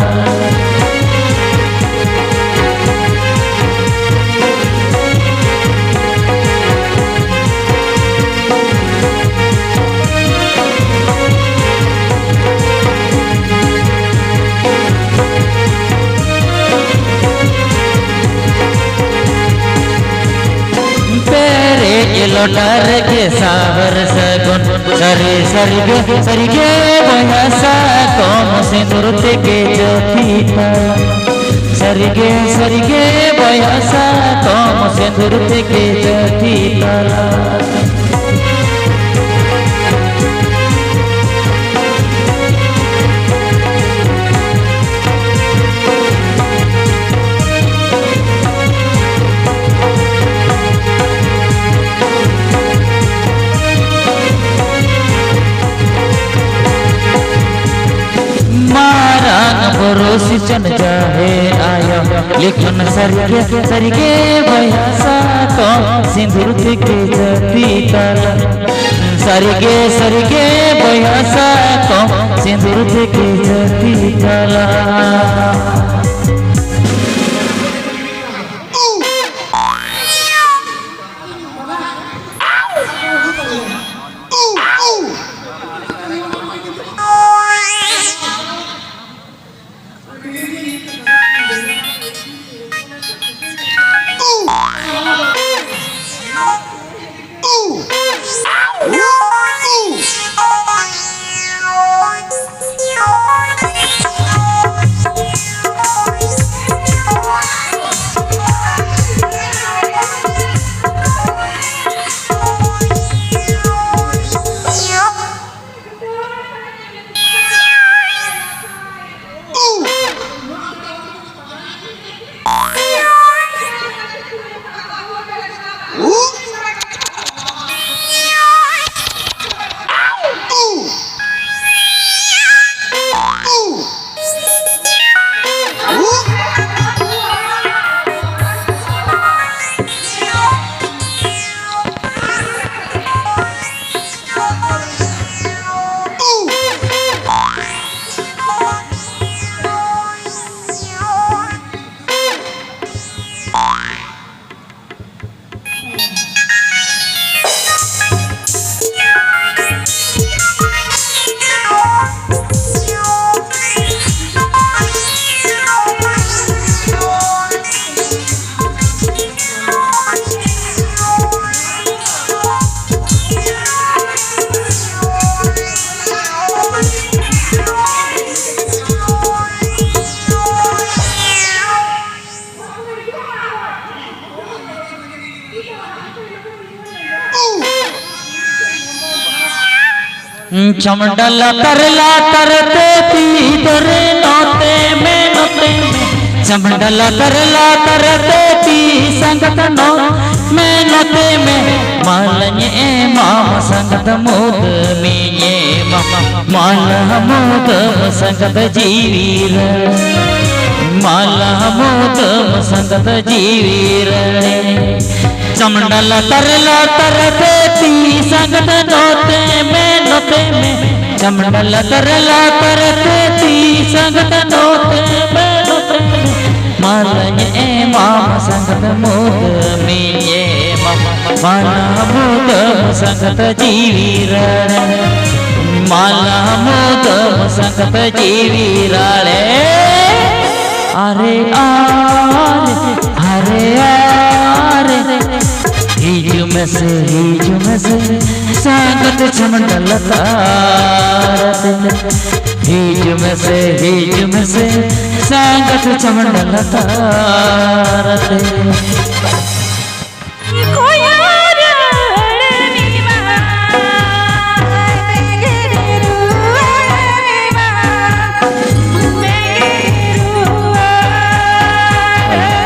ᱯᱮᱨᱮᱡ ᱞᱚᱴᱟ ᱨᱮᱜᱮ ᱥᱟᱦᱟᱨ ᱥᱟᱹᱜᱩᱱ, ᱥᱟᱹᱨᱤ ᱥᱟᱹᱨᱤᱜᱮ, ᱥᱟᱹᱨᱤᱜᱮ ᱵᱚᱭᱦᱟ ᱥᱟᱠᱚᱢ ᱥᱤᱸᱫᱩᱨ ᱛᱮᱜᱮ ᱡᱟᱹᱛᱤ ᱛᱟᱞᱟ᱾ ᱥᱟᱹᱨᱤᱜᱮ, ᱥᱟᱹᱨᱤᱜᱮ ᱵᱚᱭᱦᱟ ᱥᱟᱠᱚᱢ ᱥᱤᱸᱫᱩᱨ ᱛᱮᱜᱮ ᱡᱟᱹᱛᱤ ᱛᱟᱞᱟ᱾ ᱢᱟᱨᱟᱝ ᱵᱩᱨᱩ ᱥᱤᱨᱡᱚᱱ ᱡᱟᱦᱮᱨ ᱟᱭᱳ, ᱞᱤᱠᱷᱚᱱ ᱥᱟᱹᱨᱤᱜᱮ, ᱥᱟᱹᱨᱤᱜᱮ ᱵᱚᱭᱦᱟ ᱥᱟᱠᱚᱢ ᱥᱤᱸᱫᱩᱨ ᱛᱮᱜᱮ ᱡᱟᱹᱛᱤ ᱛᱟᱞᱟ᱾ ᱥᱟᱹᱨᱤᱜᱮ, ᱥᱟᱹᱨᱤᱜᱮ ᱵᱚᱭᱦᱟ ᱥᱟᱠᱚᱢ ᱥᱤᱸᱫᱩᱨ ᱛᱮᱜᱮ ᱡᱟᱹᱛᱤ ᱛᱟᱞᱟ᱾ ᱪᱷᱟᱢᱰᱟ ᱞᱟᱛᱟᱨ ᱞᱟᱛᱟᱨ ᱛᱮ ᱛᱤ ᱫᱚᱨᱮ ᱱᱚᱛᱮ ᱢᱮ, ᱱᱚᱛᱮ ᱢᱮ᱾ ᱪᱷᱟᱢᱰᱟ ᱞᱟᱛᱟᱨ ᱞᱟᱛᱟᱨ ᱛᱮ ᱛᱤ ᱥᱟᱸᱜᱟᱛ ᱱᱚ ᱢᱮ, ᱱᱚᱛᱮ ᱢᱮ᱾ ᱢᱟᱞᱟᱧ ᱮᱢᱟᱢ ᱥᱟᱸᱜᱟᱛ ᱢᱩᱫᱟᱹᱢᱤᱧ ᱮᱢᱟᱢ, ᱢᱟᱞᱟ ᱢᱩᱫᱟᱹᱢ ᱥᱟᱸᱜᱟᱛ ᱡᱤᱣᱤ ᱨᱮ᱾ ᱢᱟᱞᱟ ᱢᱩᱫᱟᱹᱢ ᱥᱟᱸᱜᱟᱛ ᱡᱤᱣᱤ ᱨᱮ᱾ ᱪᱷᱟᱢᱰᱟ ᱞᱟᱛᱟᱨ ᱞᱟᱛᱟᱨ ᱛᱮ ᱛᱤ ᱥᱟᱸᱜᱟᱛ ᱱᱚᱛᱮ ᱢᱮ, ᱱᱚᱛᱮ ᱢᱮ᱾ ᱪᱷᱟᱢᱰᱟ ᱞᱟᱛᱟᱨ ᱞᱟᱛᱟᱨ ᱛᱮ ᱛᱤ ᱥᱟᱸᱜᱟᱛ ᱱᱚᱛᱮ ᱢᱮ, ᱱᱚᱛᱮ ᱢᱮ᱾ ᱢᱟᱞᱟᱧ ᱮᱢᱟᱢ ᱥᱟᱸᱜᱟᱛ ᱢᱩᱫᱟᱹᱢᱤᱧ ᱮᱢᱟᱢ, ᱢᱟᱞᱟ ᱢᱩᱫᱟᱹᱢ ᱥᱟᱸᱜᱟᱛ ᱡᱤᱣᱤ ᱨᱟᱲᱮ᱾ ᱢᱟᱞᱟ ᱢᱩᱫᱟᱹᱢ ᱥᱟᱸᱜᱟᱛ ᱡᱤᱣᱤ ᱨᱟᱲᱮ᱾ ᱟᱨᱮ, ᱟᱨᱮ, ᱟᱨᱮ, ᱟᱨᱮ᱾ ᱦᱤᱡᱩᱜ ᱢᱮᱥᱮ, ᱦᱤᱡᱩᱜ ᱢᱮᱥᱮ, ᱥᱟᱸᱜᱟᱛ ᱪᱷᱟᱢᱰᱟ ᱞᱟᱛᱟᱨ ᱛᱮ᱾ ᱦᱤᱡᱩᱜ ᱢᱮᱥᱮ, ᱦᱤᱡᱩᱜ ᱢᱮᱥᱮ, ᱥᱟᱸᱜᱟᱛ ᱪᱷᱟᱢᱰᱟ ᱞᱟᱛᱟᱨ ᱛᱮ᱾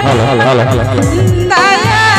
Halo, halo, halo, halo.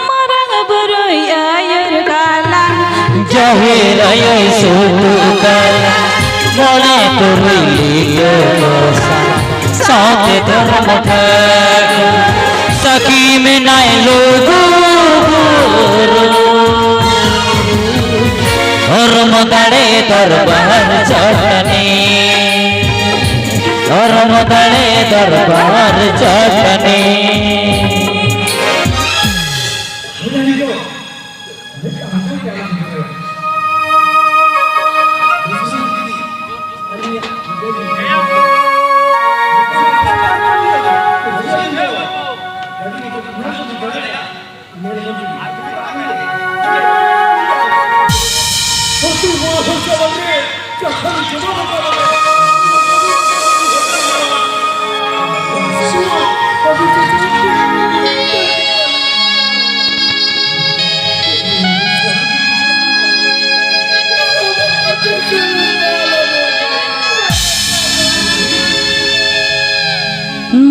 ᱢᱟᱨᱟᱝ ᱵᱩᱨᱩᱭ ᱟᱹᱭᱩᱨ ᱠᱟᱞᱟᱝ, ᱡᱟᱦᱮᱨ ᱟᱭᱳᱭ ᱥᱩᱛᱩᱜ ᱠᱟᱞᱟᱝ, ᱢᱚᱬᱮ ᱛᱩᱨᱩᱭ ᱞᱤᱴᱟᱹ ᱜᱚᱸᱥᱟᱭ, ᱥᱟᱶᱛᱮ ᱫᱷᱚᱨᱚᱢ ᱴᱷᱟᱹᱠᱩᱨ, ᱥᱟᱹᱠᱷᱤ ᱢᱮᱱᱟᱭ ᱞᱩᱜᱩ ᱵᱩᱨᱩ᱾ ᱫᱷᱚᱨᱚᱢ ᱫᱟᱲᱮ ᱫᱚᱨᱵᱟᱨ ᱪᱟᱹᱴᱟᱹᱱᱤ᱾ ᱫᱷᱚᱨᱢᱚ ᱫᱟᱲᱮ ᱫᱚᱨᱵᱟᱨ ᱪᱟᱹᱴᱟᱹᱱᱤ᱾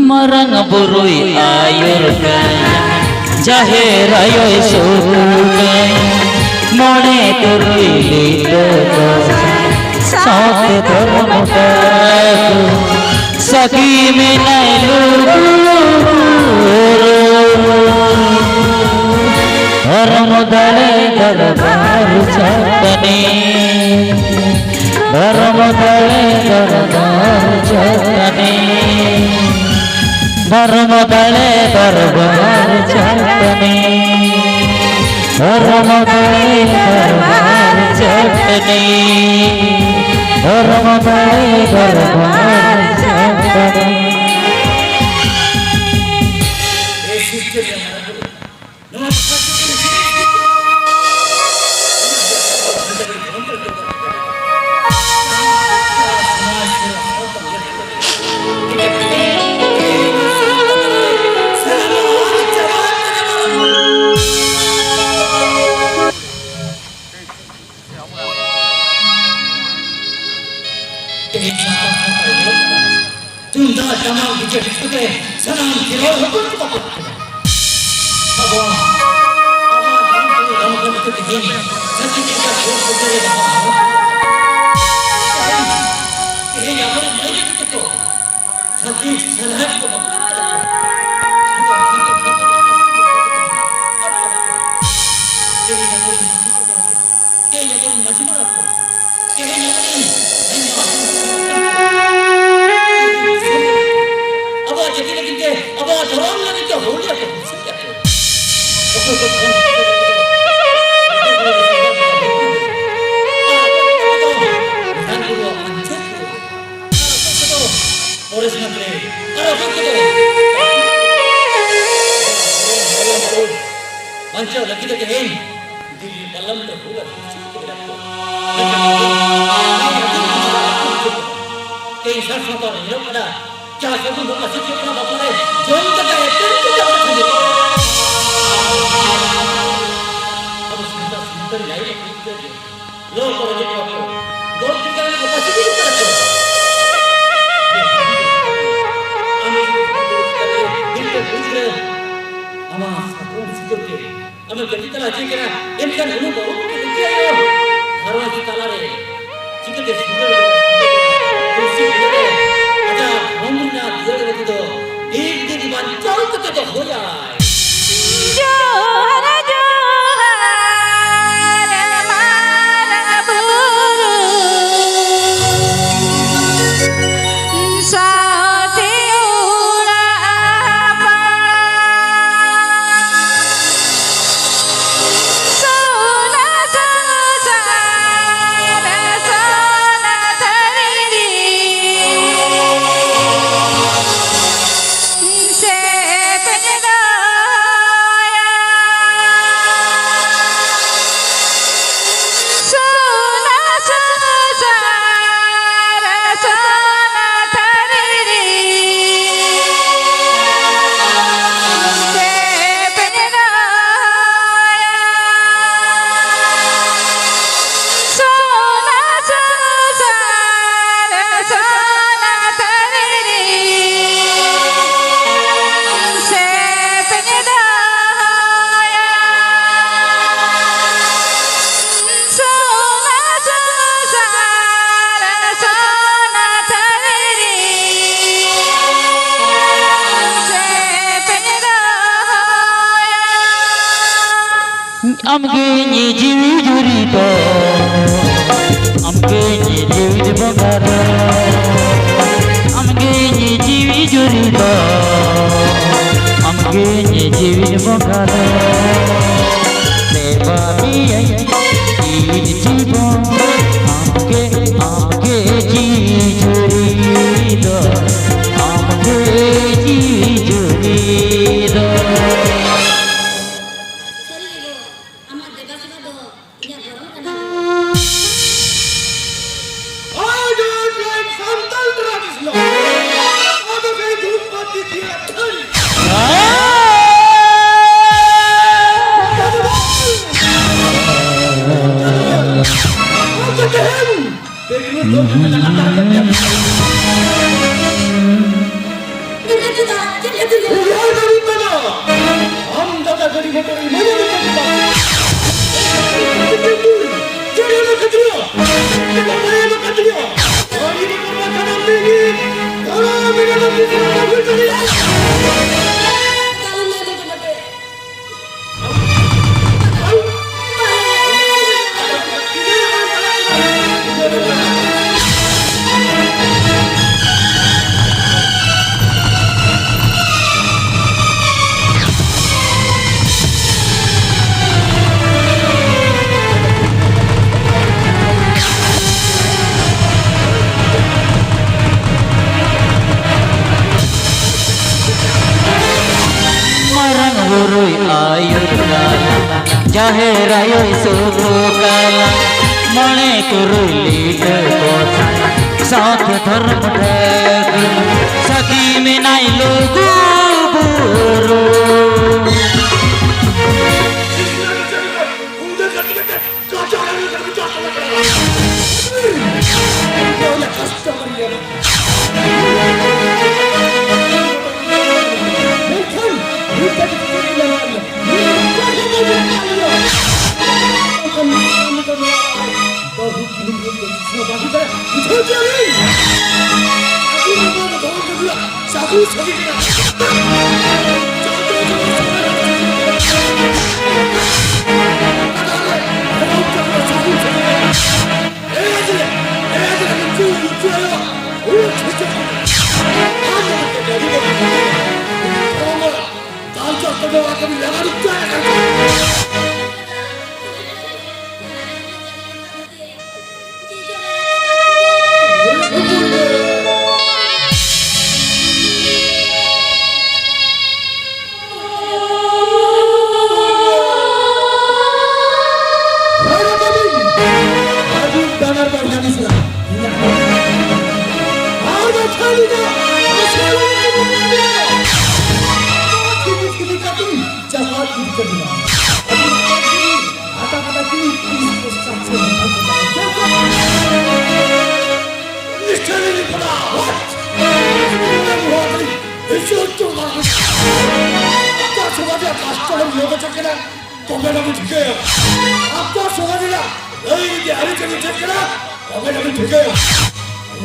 ᱢᱟᱨᱟᱝ ᱵᱩᱨᱩᱭ ᱟᱹᱭᱩᱨ ᱠᱟᱭᱟ, ᱡᱟᱦᱮᱨ ᱟᱭᱳᱭ ᱥᱩᱛᱩᱜ ᱠᱟᱭᱟ, ᱢᱚᱬᱮ ᱛᱩᱨᱩᱭ ᱞᱤᱴᱟᱹ ᱠᱚ ᱥᱟᱶᱛᱮ ᱫᱷᱚᱨᱢᱚ ᱠᱟᱠᱩ ᱥᱟᱹᱠᱷᱤ ᱢᱮᱱᱟᱭ ᱞᱩᱜᱩ ᱵᱩᱨᱩ᱾ ᱫᱷᱚᱨᱢᱚ ᱫᱟᱲᱮ ᱫᱚᱨᱵᱟᱨ ᱪᱟᱹᱴᱟᱹᱱᱤ᱾ ᱫᱷᱚᱨᱢᱚ ᱫᱟᱲᱮ ᱫᱚᱨᱵᱟᱨ ᱪᱟᱹᱴᱟᱹᱱᱤ᱾ ᱫᱷᱚᱨᱢᱚ ᱫᱟᱲᱮ ᱫᱚᱨᱵᱟᱨ ᱪᱟᱹᱴᱟᱹᱱᱤ᱾ ᱫᱷᱚᱨᱢᱚ ᱫᱟᱲᱮ ᱫᱚᱨᱵᱟᱨ ᱪᱟᱹᱴᱟᱹᱱᱤ᱾ ᱫᱷᱚᱨᱢᱚ ᱫᱟᱲᱮ ᱫᱚᱨᱵᱟᱨ ᱪᱟᱹᱴᱟᱹᱱᱤ᱾ ᱛᱩᱢᱫᱟᱜ ᱴᱟᱢᱟᱠ ᱰᱤᱡᱮ ᱰᱤᱥᱠᱳ ᱛᱮ ᱥᱟᱱᱟᱢ ᱠᱷᱮᱞᱳᱲ ᱦᱚᱯᱚᱱ ᱠᱚ ᱵᱟᱯᱞᱟᱜ ᱠᱟᱱᱟ᱾ ᱟᱵᱚᱣᱟᱜ, ᱟᱵᱚᱣᱟᱜ ᱫᱷᱚᱨᱚᱢ ᱠᱚ ᱫᱷᱚᱨᱚᱢ ᱠᱚ ᱛᱮᱦᱮᱧ ᱥᱟᱹᱨᱤ ᱜᱮ ᱡᱟᱦᱟᱸ ᱠᱚ ᱥᱮᱴᱮᱨ ᱟᱠᱟᱱᱟ᱾ ᱛᱮᱦᱮᱧ, ᱛᱮᱦᱮᱧ ᱟᱵᱚᱨᱮᱱ ᱢᱟᱹᱭ ᱵᱤᱴᱤ ᱛᱟᱠᱚ ᱥᱟᱹᱛᱤ ᱥᱟᱞᱦᱟ ᱠᱚ ᱵᱟᱯᱞᱟᱜ ᱠᱟᱱᱟ᱾ ᱛᱮᱦᱮᱧ ᱟᱵᱚᱨᱮᱱ ᱢᱟᱹᱡᱷᱤ ᱵᱟᱵᱟ ᱠᱚ, ᱛᱮᱦᱮᱧ ᱟᱵᱚᱨᱮᱱ ᱢᱟᱹᱡᱷᱤ ᱵᱟᱵᱟ ᱠᱚ, ᱛᱮᱦᱮᱧ ᱟᱵᱚᱨᱮᱱ ᱵᱟᱧᱪᱟᱣ ᱞᱟᱹᱜᱤᱫ ᱛᱮ ᱛᱮᱦᱮᱧ ᱫᱤᱞᱞᱤ ᱯᱟᱨᱞᱟᱢᱮᱱᱴ ᱨᱮ ᱦᱩᱞ ᱟᱨ ᱦᱤᱸᱥᱠᱟᱹ ᱠᱚ ᱢᱮᱱᱟᱜ ᱠᱚᱣᱟ᱾ ᱢᱮᱱᱠᱷᱟᱱ ᱛᱮᱦᱮᱧ ᱥᱟᱨ ᱥᱟᱶᱛᱟ ᱨᱮ ᱧᱮᱞᱚᱜ ᱠᱟᱱᱟ, ᱡᱟᱦᱟᱸ ᱥᱟᱹᱜᱩᱱ ᱵᱟᱯᱞᱟ ᱥᱮ ᱪᱮᱫ ᱞᱮᱠᱟ ᱵᱟᱯᱞᱟ ᱨᱮ ᱡᱚᱢ ᱫᱟᱠᱟ ᱮᱯᱮᱢ ᱪᱟᱯᱟᱞ ᱠᱟᱛᱮ ᱠᱷᱟᱹᱯᱟᱹᱨᱤ᱾ ᱟᱵᱚ ᱥᱟᱱᱛᱟᱲ ᱥᱟᱱᱛᱟᱲᱤ ᱞᱟᱭᱤᱱ ᱨᱮ ᱠᱩᱲᱤ ᱜᱤᱫᱽᱨᱟᱹ ᱜᱮ ᱞᱚ ᱠᱚ ᱨᱮᱡ ᱠᱚᱣᱟ ᱠᱚ, ᱜᱚᱡ ᱴᱷᱤᱠᱟᱹᱱᱟ ᱠᱚ ᱯᱟᱹᱥᱤ ᱜᱩᱡᱩᱜ ᱠᱟᱱᱟ ᱠᱚ᱾ ᱟᱢ ᱡᱩᱫᱤ ᱢᱤᱫᱴᱮᱱ ᱠᱩᱲᱤ ᱜᱤᱫᱽᱨᱟᱹ ᱟᱢᱟᱜ ᱥᱟᱠᱚᱢ ᱥᱤᱸᱫᱩᱨ ᱛᱮ ᱟᱢᱮᱢ ᱡᱟᱹᱯᱤᱫ ᱛᱟᱞᱟ ᱦᱚᱪᱚᱭ ᱠᱟᱱᱟ, ᱮᱱᱠᱷᱟᱱ ᱩᱱᱤ ᱵᱟᱹᱦᱩ ᱠᱚ ᱴᱷᱤᱠᱟᱹᱭᱟ ᱜᱷᱟᱨᱚᱸᱡᱽ ᱛᱟᱞᱟᱨᱮ ᱪᱤᱠᱟᱹᱛᱮ ᱥᱤᱸᱫᱩᱨ ᱛᱩᱞᱥᱤ ᱵᱩᱴᱟᱹ ᱨᱮ ᱟᱡᱟᱜ ᱦᱚᱲᱢᱚ ᱨᱮᱱᱟᱜ ᱫᱩᱞᱟᱹᱲ ᱨᱮ ᱫᱚ ᱫᱤᱱ ᱫᱤᱱ ᱵᱟᱧᱪᱟᱣ ᱠᱟᱛᱮ ᱫᱚᱦᱚᱭᱟᱭ᱾ ᱡᱚᱦᱟᱨ, ᱡᱚᱦᱟᱨ, ᱢᱟᱨᱟᱝ ᱵᱩᱨᱩ᱾ ᱥᱟᱶᱛᱮ ᱚᱲᱟᱜ ᱯᱟᱲᱟ᱾ ᱥᱚᱱᱟ ᱥᱚᱝᱥᱟᱨ, ᱥᱚᱱᱟ ᱛᱷᱟᱹᱨᱤ ᱨᱮ᱾ ᱥᱮ ᱯᱮ ᱫᱚᱦᱚᱭᱟ᱾ ᱥᱚᱱᱟ ᱥᱚᱝᱥᱟᱨ, ᱥᱚᱱᱟ ᱛᱷᱟᱹᱨᱤ ᱨᱮ᱾ ᱥᱮ ᱯᱮ ᱫᱚᱦᱚᱭᱟ᱾ ᱥᱚᱱᱟ ᱥᱚᱝᱥᱟᱨ, ᱥᱚᱱᱟ ᱛᱷᱟᱹᱨᱤ ᱨᱮ᱾ ᱥᱮ ᱯᱮ ᱫᱚᱦᱚᱭᱟ᱾ ᱥᱚᱱᱟ ᱥᱚᱝᱥᱟᱨ, ᱥᱚᱱᱟ ᱛᱷᱟᱹᱨᱤ ᱨᱮ᱾ ᱥᱮ ᱯᱮ ᱫᱚᱦᱚᱭᱟ᱾ ᱟᱢᱜᱮ ᱤᱧ ᱡᱤᱣᱤ ᱡᱩᱨᱤ ᱫᱚ, ᱟᱢᱜᱮ ᱤᱧ ᱡᱤᱣᱤ ᱵᱚᱸᱜᱟ ᱫᱚ, ᱟᱢᱜᱮ ᱤᱧ ᱡᱤᱣᱤ ᱡᱩᱨᱤ ᱫᱚ, ᱟᱢᱜᱮ ᱤᱧ ᱡᱤᱣᱤ ᱵᱚᱸᱜᱟ ᱫᱚ᱾ ᱥᱮᱵᱟ ᱢᱮᱭᱟᱹᱧ ᱤᱧ ᱡᱤᱵᱚᱱ, ᱟᱢᱜᱮ, ᱟᱢᱜᱮ ᱡᱤᱣᱤ ᱡᱩᱨᱤ ᱫᱚ, ᱟᱢᱜᱮ ᱛᱮᱦᱮᱧ ᱯᱮ ᱠᱤᱞᱳ ᱫᱚ ᱡᱚᱢ ᱠᱟᱛᱮ ᱞᱟᱛᱟᱨ ᱠᱟᱛᱮ ᱪᱮᱫ ᱠᱷᱟᱹᱛᱤᱨ ᱜᱮ? ᱩᱭᱦᱟᱹᱨ ᱫᱟᱲᱮ ᱠᱟᱱᱟ᱾ ᱟᱢ ᱫᱟᱫᱟ ᱜᱟᱹᱰᱤ ᱢᱚᱴᱚᱨ ᱤᱢᱟᱹᱧ ᱢᱮ ᱢᱮᱛᱟ ᱠᱮᱫᱟ᱾ ᱪᱮᱫ ᱮᱢ ᱠᱷᱟᱹᱛᱤᱨᱟ? ᱪᱮᱫ ᱮᱢ ᱠᱷᱟᱹᱛᱤᱨᱟ? ᱜᱟᱹᱰᱤ ᱢᱚᱴᱚᱨ ᱢᱟ ᱥᱟᱱᱟᱢ ᱞᱟᱹᱜᱤᱫ ᱫᱷᱚᱨᱚ ᱢᱮᱱᱟᱜᱼᱟ, ᱛᱤᱥ ᱦᱚᱸ ᱵᱟᱢ ᱦᱩᱭ ᱫᱟᱲᱮᱭᱟᱜᱼᱟ᱾ ᱢᱟᱨᱟᱝ ᱵᱩᱨᱩᱭ ᱟᱹᱭᱩᱨ ᱠᱟᱱᱟ, ᱡᱟᱦᱮᱨ ᱟᱭᱳᱭ ᱥᱩᱛᱩᱜ ᱠᱟᱱᱟ, ᱢᱚᱬᱮ ᱛᱩᱨᱩᱭ ᱞᱤᱴᱟᱹ ᱠᱚ ᱥᱟᱶ ᱥᱟᱶᱛᱮ ᱫᱷᱚᱨᱚᱢ ᱰᱟᱹᱠ, ᱥᱟᱹᱠᱷᱤ ᱢᱮᱱᱟᱭ ᱞᱩᱜᱩ ᱵᱩᱨᱩ᱾ ᱟᱯᱱᱟᱨ ᱥᱚᱢᱟᱡᱽ ᱨᱮᱭᱟᱜ ᱠᱟᱥᱴᱚ ᱵᱚᱱ ᱞᱟᱹᱭ ᱦᱚᱪᱚ ᱠᱮᱫᱟ, ᱛᱚᱵᱮ ᱱᱟᱵᱚᱱ ᱴᱷᱤᱠᱟᱹᱭᱟ᱾ ᱟᱯᱱᱟᱨ ᱥᱚᱢᱟᱡᱽ ᱨᱮᱭᱟᱜ ᱨᱟᱹᱭ ᱨᱤᱛᱤ ᱟᱹᱨᱤᱪᱟᱹᱞᱤ ᱪᱮᱫ ᱠᱟᱱᱟ, ᱛᱚᱵᱮ ᱱᱟᱵᱚᱱ ᱴᱷᱤᱠᱟᱹᱭᱟ᱾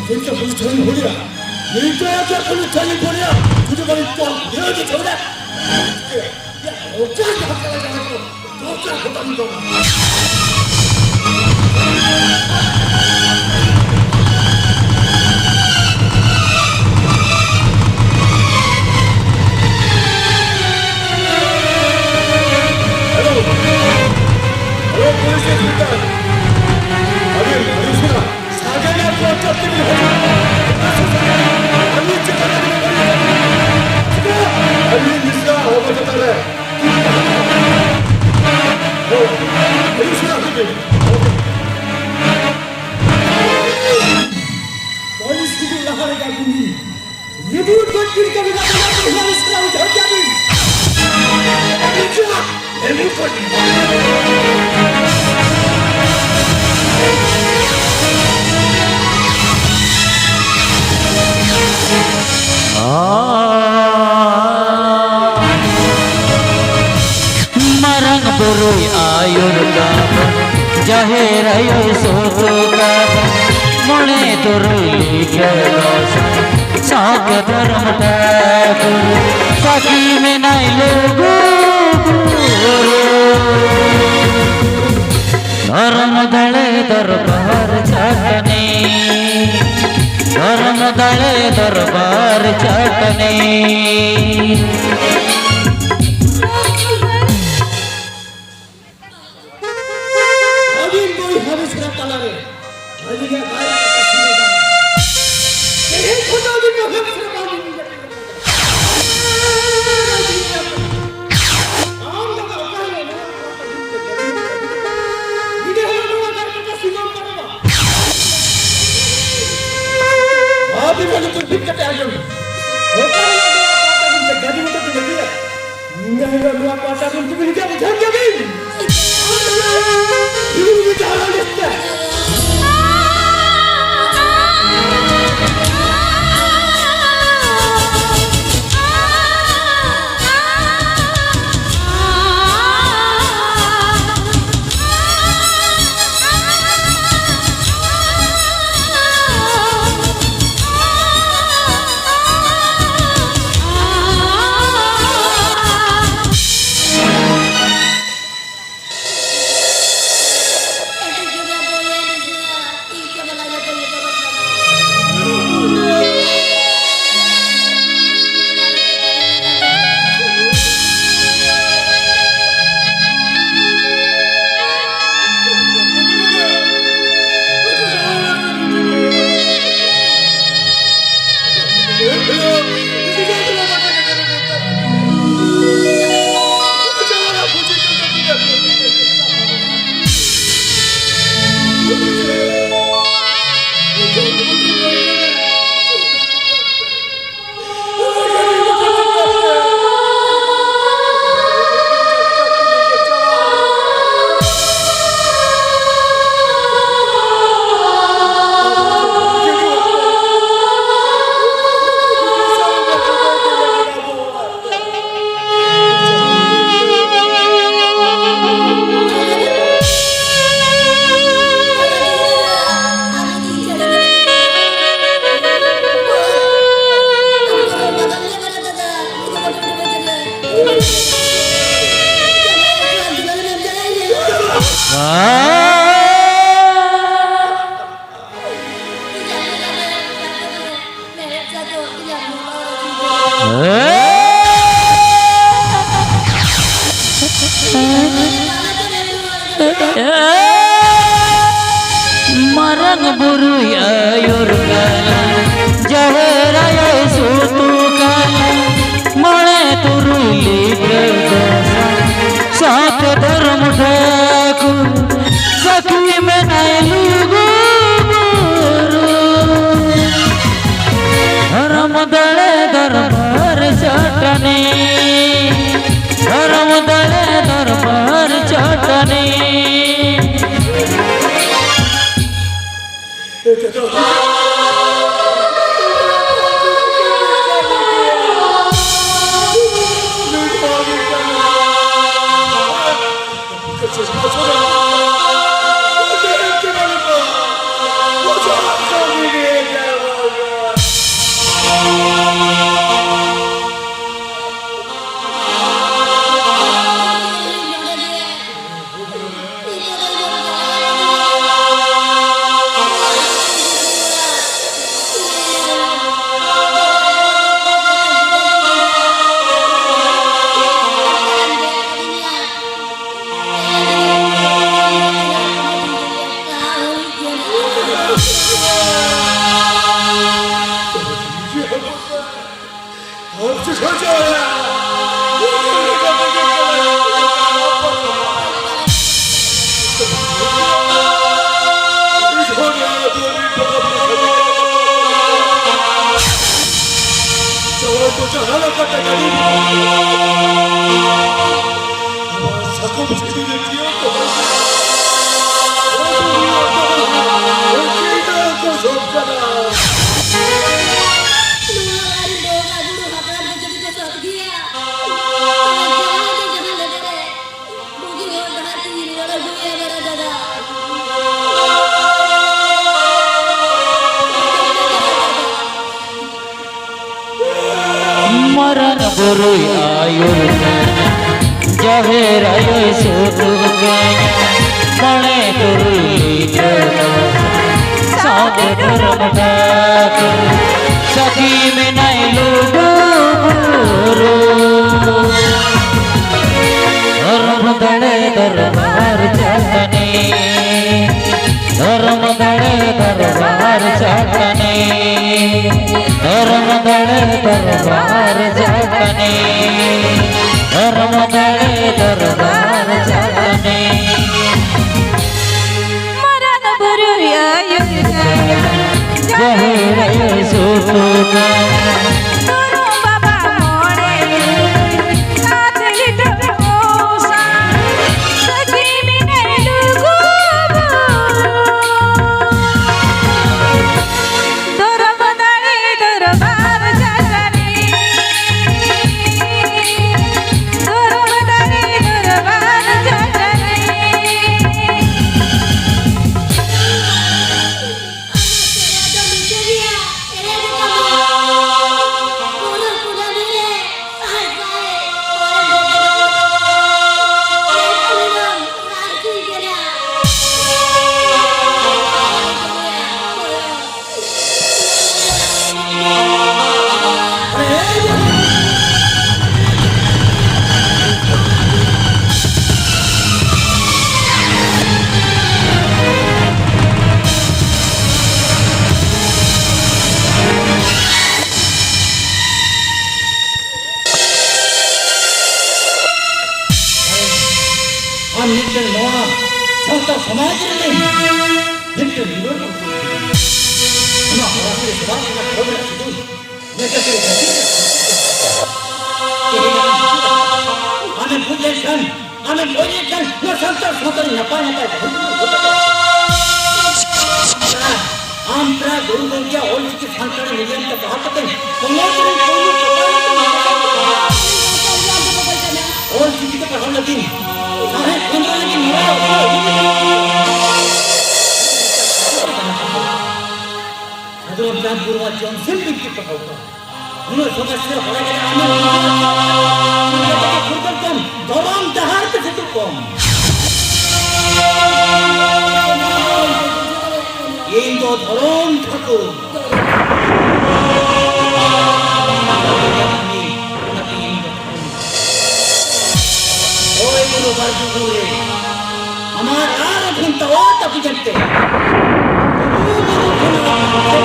ᱱᱤᱛᱚᱜ ᱯᱩᱞᱤᱥ ᱛᱷᱟᱱᱟ ᱦᱩᱭᱟ, ᱱᱤᱛᱚᱜ ᱯᱩᱞᱤᱥ ᱛᱷᱟᱱᱟ ᱦᱩᱭᱟ, ᱡᱩᱫᱤ ᱵᱟᱹᱲᱤᱡ ᱛᱚᱞ ᱦᱩᱭᱟ, ᱡᱩᱫᱤ ᱪᱷᱟᱹᱣᱲᱟ᱾ ᱚᱠᱟ ᱡᱟᱦᱟᱸ ᱠᱟᱱᱟ, ᱡᱟᱦᱟᱸ ᱠᱚ ᱫᱚᱨᱠᱟᱨ ᱠᱚ ᱛᱟᱢ ᱫᱚ᱾ Hello, hello, police inspector. ᱟᱹᱵᱤᱱ, ᱟᱹᱵᱤᱱ ᱥᱩᱱᱟ᱾ ᱥᱟᱜᱮᱱ ᱟᱨ ᱯᱨᱚᱪᱟᱨ ᱛᱮᱵᱤᱱ ᱦᱤᱡᱩᱜ᱾ ᱟᱹᱞᱤᱧ ᱪᱮᱛᱟᱱ ᱨᱮ ᱵᱤᱱ ᱵᱟᱹᱲᱤᱡ ᱠᱟᱱᱟ᱾ ᱪᱮᱫᱟᱜ? ᱟᱹᱞᱤᱧ ᱢᱤᱥᱨᱟ ᱦᱚᱲᱢᱚ ᱪᱮᱛᱟᱱ ᱨᱮ᱾ ᱦᱳᱭ᱾ ᱟᱹᱞᱤᱧ ᱢᱤᱥᱨᱟ ᱦᱤᱡᱩᱜ ᱵᱤᱱ᱾ ᱯᱩᱞᱤᱥ ᱦᱤᱡᱩᱜ ᱞᱟᱦᱟ ᱨᱮᱜᱮ ᱟᱹᱵᱤᱱ ᱨᱤᱯᱳᱨᱴ ᱠᱚ ᱪᱮᱫ ᱞᱮᱠᱟ ᱢᱮᱱᱟᱜ ᱛᱟᱵᱚᱱᱟ? ᱯᱩᱞᱤᱥ ᱥᱟᱞᱟᱜ ᱩᱭᱦᱟᱹᱨ ᱠᱮᱫᱟ ᱵᱤᱱ? ᱨᱤᱯᱳᱨᱴ ᱠᱚ ᱪᱮᱫ ᱞᱮᱠᱟ? ᱢᱟᱨᱟᱝ ᱵᱩᱨᱩᱭ ᱟᱹᱭᱩᱨ ᱠᱟᱵᱚᱱ, ᱡᱟᱦᱮᱨ ᱟᱭᱳᱭ ᱥᱳᱛᱳ ᱠᱟᱵᱚᱱ, ᱢᱚᱬᱮ ᱛᱩᱨᱩᱭ ᱞᱤᱴᱟᱹ ᱜᱚᱸᱥᱟᱭ, ᱥᱟᱶᱛᱮ ᱫᱷᱚᱨᱚᱢ ᱴᱷᱟᱹᱠᱩᱨ, ᱥᱟᱹᱠᱷᱤ ᱢᱮᱱᱟᱭ ᱞᱩᱜᱩ ᱵᱩᱨᱩ᱾ ᱫᱷᱚᱨᱚᱢ ᱫᱟᱲᱮ ᱫᱚᱨᱵᱟᱨ ᱪᱟᱹᱴᱱᱤ, ᱫᱷᱚᱨᱚᱢ ᱫᱟᱲᱮ ᱫᱚᱨᱵᱟᱨ ᱪᱟᱹᱴᱱᱤ᱾ ᱟᱹᱵᱤᱱ ᱵᱚᱭᱦᱟ ᱢᱤᱥᱨᱟ ᱛᱟᱞᱟᱨᱮ ᱟᱹᱞᱤᱧᱟᱜ ᱵᱟᱭ ᱠᱟᱛᱷᱟ ᱥᱤᱢᱟᱹ ᱠᱟᱱᱟ᱾ ᱛᱮᱦᱮᱧ ᱠᱷᱚᱱ ᱫᱚ ᱟᱹᱵᱤᱱ ᱵᱚᱭᱦᱟ ᱢᱤᱥᱨᱟ ᱵᱟᱝ ᱵᱤᱱ ᱧᱮᱞ ᱠᱟᱱᱟ᱾ ᱟᱢ ᱫᱚ ᱚᱠᱟ ᱦᱤᱞᱳᱜ ᱱᱚᱣᱟ ᱯᱟᱛᱟ ᱵᱤᱱ ᱧᱮᱞ ᱠᱟᱱᱟ? ᱧᱤᱫᱟᱹ ᱦᱤᱞᱳᱜ ᱱᱚᱣᱟ ᱵᱟᱭ ᱠᱟᱛᱷᱟ ᱥᱤᱢᱟᱹ ᱠᱟᱱᱟ᱾ ᱟᱹᱵᱤᱱ ᱦᱚᱸ ᱞᱩᱛᱩᱨ ᱵᱤᱫ ᱠᱟᱛᱮ ᱟᱸᱡᱚᱢ ᱵᱤᱱ᱾ ᱚᱠᱟ ᱦᱤᱞᱳᱜ ᱱᱚᱣᱟ ᱯᱟᱛᱟ ᱵᱤᱱ ᱧᱮᱞ ᱠᱟᱱᱟ? ᱜᱟᱹᱰᱤ ᱢᱚᱴᱚᱨ ᱵᱤᱱ ᱟᱹᱜᱩᱭᱟ᱾ ᱱᱤᱭᱟᱹ ᱦᱤᱞᱳᱜ ᱱᱚᱣᱟ ᱯᱟᱦᱴᱟ ᱠᱷᱚᱱ ᱪᱮᱫ ᱵᱤᱱ ᱦᱤᱡᱩᱜᱼᱟ, ᱵᱩᱡᱷᱟᱹᱣ ᱠᱮᱫᱟ ᱵᱤᱱ? ᱦᱤᱡᱩᱜ ᱵᱤᱱ ᱡᱟᱦᱟᱸ ᱞᱤᱥᱴ ᱛᱮ᱾ ᱢᱟᱨᱟᱝ ᱵᱩᱨᱩᱭ ᱟᱹᱭᱩᱨ ᱠᱟᱱᱟ, ᱡᱟᱦᱮᱨ ᱟᱭᱳᱭ ᱥᱩᱛᱩᱜ ᱠᱟᱱᱟ, ᱢᱚᱬᱮ ᱛᱩᱨᱩᱭ ᱞᱤᱴᱟᱹ ᱜᱚᱸᱥᱟᱭ ᱥᱟᱶᱛᱮ ᱫᱷᱚᱨᱚᱢ ᱴᱷᱟᱹᱠᱩᱨ, ᱥᱟᱹᱠᱷᱤ ᱢᱮᱱᱟᱭ ᱞᱩᱜᱩ ᱵᱩᱨᱩ᱾ ᱫᱷᱚᱨᱚᱢ ᱫᱟᱲᱮ ᱫᱚᱨᱵᱟᱨ ᱪᱟᱹᱴᱟᱹᱱᱤ, ᱫᱷᱚᱨᱚᱢ ᱫᱟᱲᱮ ᱫᱚᱨᱵᱟᱨ ᱪᱟᱹᱴᱟᱹᱱᱤ᱾ ᱥᱟᱠᱚᱢ ᱥᱤᱫᱤ ᱨᱮ ᱡᱤᱭᱚᱱ ᱫᱚ ᱦᱚᱲ ᱠᱚ ᱦᱩᱭᱩᱜ ᱛᱟᱵᱚᱱᱟ᱾ ᱩᱱᱠᱤᱱ ᱫᱚ ᱠᱚ ᱥᱚᱵ ᱠᱟᱱᱟ᱾ ᱱᱚᱣᱟ ᱟᱹᱰᱤ ᱵᱚᱸᱜᱟ ᱵᱩᱨᱩ ᱦᱟᱯᱲᱟᱢ ᱠᱚ ᱡᱩᱫᱤ ᱠᱚ ᱥᱚᱵ ᱜᱮᱭᱟ, ᱛᱚᱵᱮ ᱡᱟᱦᱟᱸ ᱜᱮ ᱡᱟᱦᱟᱸ ᱞᱮᱠᱟ ᱨᱮ ᱵᱩᱜᱤ ᱦᱚᱲ ᱰᱟᱦᱟᱨ ᱛᱮᱧ ᱨᱩᱣᱟᱹᱲ ᱟᱹᱜᱩᱭᱟ ᱵᱟᱲᱟ ᱫᱟᱫᱟ᱾ ᱢᱟᱨᱟᱝ ᱵᱩᱨᱩᱭ ᱟᱹᱭᱩᱨ ᱠᱟᱱᱟ, ᱡᱟᱦᱮᱨ ᱟᱭᱳᱭ ᱥᱩᱛᱩᱜ ᱠᱟᱱᱟ, ᱢᱚᱬᱮ ᱛᱩᱨᱩᱭ ᱞᱤᱴᱟᱹ ᱥᱟᱶᱛᱮ ᱫᱷᱚᱨᱚᱢ ᱴᱷᱟᱹᱠᱩᱨ, ᱥᱟᱹᱠᱷᱤ ᱢᱮᱱᱟᱭ ᱞᱩᱜᱩ ᱫᱷᱚᱨᱚᱢ ᱫᱟᱲᱮ ᱫᱚᱨᱵᱟᱨ ᱡᱟᱠᱟᱱᱮ, ᱫᱷᱚᱨᱚᱢ ᱫᱟᱲᱮ ᱫᱚᱨᱵᱟᱨ ᱡᱟᱠᱟᱱᱮ᱾ ᱢᱟᱨᱟᱝ ᱵᱩᱨᱩ ᱟᱭᱳ ᱡᱟᱦᱮᱨ ᱟᱭᱳ ᱥᱩᱛᱩᱜᱟ᱾ ᱫᱷᱚᱨᱚᱢ ᱵᱟᱵᱟ ᱢᱚᱬᱮ ᱠᱟᱛᱮ ᱞᱤᱴᱟᱹ ᱢᱚᱥᱟ, ᱥᱟᱹᱠᱷᱤ ᱢᱮᱱᱟᱭ ᱞᱩᱜᱩ ᱵᱩᱨᱩ᱾ ᱫᱷᱚᱨᱚᱢ ᱫᱟᱲᱮ ᱫᱚᱨᱵᱟᱨ ᱡᱟᱜᱟᱱᱤ, ᱫᱷᱚᱨᱚᱢ ᱫᱟᱲᱮ ᱫᱚᱨᱵᱟᱨ ᱡᱟᱜᱟᱱᱤ᱾ ᱟᱢ ᱢᱤᱫᱴᱮᱱ ᱱᱚᱣᱟ ᱥᱟᱶᱛᱟ ᱥᱚᱢᱟᱡᱽ ᱨᱤᱱᱤᱡ ᱢᱤᱫᱴᱮᱱ ᱦᱤᱨᱳ ᱠᱟᱱ ᱛᱟᱵᱚᱱᱟ᱾ ᱚᱱᱟ ᱦᱚᱨᱟ ᱥᱮ ᱥᱚᱢᱟᱡᱽ ᱨᱮᱱᱟᱜ ᱠᱷᱚᱵᱚᱨ ᱨᱮ ᱥᱩᱫᱷᱩ ᱱᱮᱛᱟ ᱠᱚ ᱠᱷᱟᱹᱛᱤᱨ ᱛᱮ ᱛᱮᱦᱮᱧ ᱟᱢᱮᱢ ᱵᱩᱡᱽ ᱞᱮᱱᱠᱷᱟᱱ, ᱟᱢᱮᱢ ᱵᱩᱡᱽ ᱞᱮᱱᱠᱷᱟᱱ ᱱᱚᱣᱟ ᱥᱟᱱᱛᱟᱲ ᱥᱟᱶᱛᱟ ᱨᱮ ᱱᱟᱯᱟᱭ ᱱᱟᱯᱟᱭ ᱵᱟᱹᱦᱩ ᱠᱚ ᱜᱚᱴᱟ ᱠᱚ᱾ ᱟᱢ ᱯᱨᱟᱭ ᱜᱩᱨᱩ ᱜᱚᱢᱠᱮᱭᱟᱜ ᱚᱞ ᱪᱤᱠᱤ ᱥᱟᱱᱛᱟᱲᱤ ᱢᱤᱰᱤᱭᱟᱢ ᱛᱮ ᱯᱟᱲᱦᱟᱣ ᱠᱟᱛᱮ ᱯᱚᱱᱚᱛ ᱨᱮᱱ ᱯᱩᱭᱞᱩ ᱪᱮᱛᱟᱱ ᱨᱮ ᱚᱞ ᱪᱤᱠᱤ ᱛᱮ ᱯᱟᱲᱦᱟᱣ ᱞᱟᱹᱜᱤᱫ ᱥᱟᱶᱦᱮᱫ ᱠᱷᱚᱸᱫᱽᱨᱚᱸᱫᱽ ᱞᱟᱹᱜᱤᱫ ᱱᱚᱣᱟ ᱚᱠᱛᱚ ᱟᱹᱰᱤ ᱥᱟᱹᱫᱷᱩ ᱨᱟᱢᱪᱟᱸᱫᱽ ᱢᱩᱨᱢᱩᱣᱟᱜ ᱡᱚᱢᱥᱤᱢ ᱵᱤᱱᱛᱤ ᱯᱟᱲᱦᱟᱣ ᱠᱚ᱾ ᱩᱱᱟᱹᱜ ᱥᱚᱢᱟᱡᱽ ᱥᱮᱵᱟ ᱦᱚᱲ ᱠᱟᱱᱟ, ᱟᱢᱮᱢ ᱯᱷᱩᱨᱜᱟᱹᱞ ᱠᱚᱢ, ᱫᱷᱚᱨᱚᱢ ᱰᱟᱦᱟᱨ ᱛᱮ ᱥᱮ ᱪᱮᱫ ᱠᱚᱢ? ᱤᱧ ᱫᱚ ᱫᱷᱚᱨᱚᱢ ᱴᱷᱟᱹᱠᱩᱨ᱾ ᱳᱭ ᱵᱩᱨᱩ ᱵᱟᱨ ᱵᱩᱨᱩ ᱨᱮ ᱟᱢᱟᱜ ᱟᱨ ᱜᱷᱚᱱᱴᱟ ᱚᱛ ᱟᱹᱯᱩᱡᱟᱱ ᱛᱮ ᱵᱩᱨᱩ ᱵᱩᱨᱩ ᱠᱷᱚᱱᱟᱜ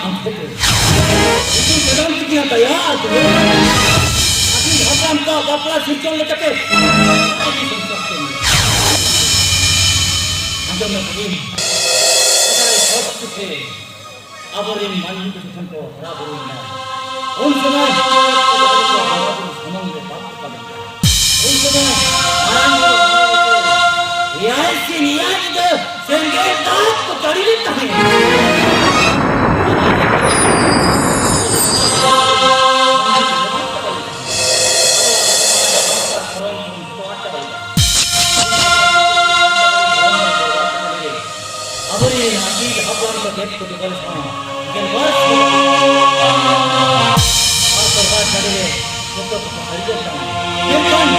ᱟᱢ ᱴᱷᱮᱱ ᱤᱛᱩᱱ ᱠᱟᱹᱰᱟᱢ ᱛᱮᱜᱮ ᱫᱟᱭᱟ ᱟᱨ ᱫᱩᱞᱟᱹᱲ᱾ ᱟᱹᱜᱤᱞ ᱦᱟᱯᱲᱟᱢ ᱠᱚᱣᱟᱜ ᱵᱟᱯᱞᱟ ᱥᱤᱨᱡᱚᱱ ᱞᱮᱠᱟᱛᱮ ᱟᱹᱰᱤ ᱥᱚᱝᱥᱟᱨ ᱠᱟᱹᱢᱤ᱾ ᱟᱸᱡᱚᱢ ᱢᱮ ᱵᱷᱟᱹᱜᱤᱱ, ᱥᱮᱫᱟᱭ ᱥᱚᱛ ᱥᱩᱠᱷᱮ ᱟᱵᱚᱨᱮᱱ ᱢᱟᱹᱱᱢᱤ ᱠᱚ ᱡᱚᱠᱷᱚᱱ ᱠᱚ ᱦᱟᱨᱟ ᱵᱩᱨᱩᱭᱮᱱᱟ, ᱩᱱ ᱥᱚᱢᱚᱭ ᱦᱟᱨᱟ ᱵᱩᱨᱩ ᱥᱟᱢᱟᱝ ᱨᱮ ᱵᱟᱯ ᱠᱚ ᱠᱟᱹᱢᱤ ᱠᱟᱱᱟ᱾ ᱩᱱ ᱥᱚᱢᱚᱭ ᱢᱟᱨᱟᱝ ᱵᱩᱨᱩ ᱮᱭᱟᱭ ᱥᱤᱧ ᱮᱭᱟᱭ ᱧᱤᱫᱟᱹ ᱥᱮᱸᱜᱮᱞ ᱫᱟᱜ ᱠᱚ ᱡᱟᱹᱲᱤ ᱞᱮᱫ ᱛᱟᱦᱮᱸᱫ᱾ ᱟᱵᱚᱨᱮᱱ ᱟᱹᱜᱤᱞ ᱦᱟᱯᱲᱟᱢ ᱠᱚ ᱪᱮᱫ ᱠᱚ ᱡᱚᱜᱟᱲ ᱥᱟᱶ ᱜᱮᱞᱵᱟᱨ ᱥᱮᱨᱢᱟ ᱟᱨ ᱫᱚᱨᱵᱟᱨ ᱥᱟᱹᱨᱤ ᱨᱮ ᱡᱚᱛᱚ ᱠᱚ ᱥᱟᱹᱨᱤ ᱜᱮ ᱠᱟᱱᱟ᱾ ᱢᱮᱱᱠᱷᱟᱱ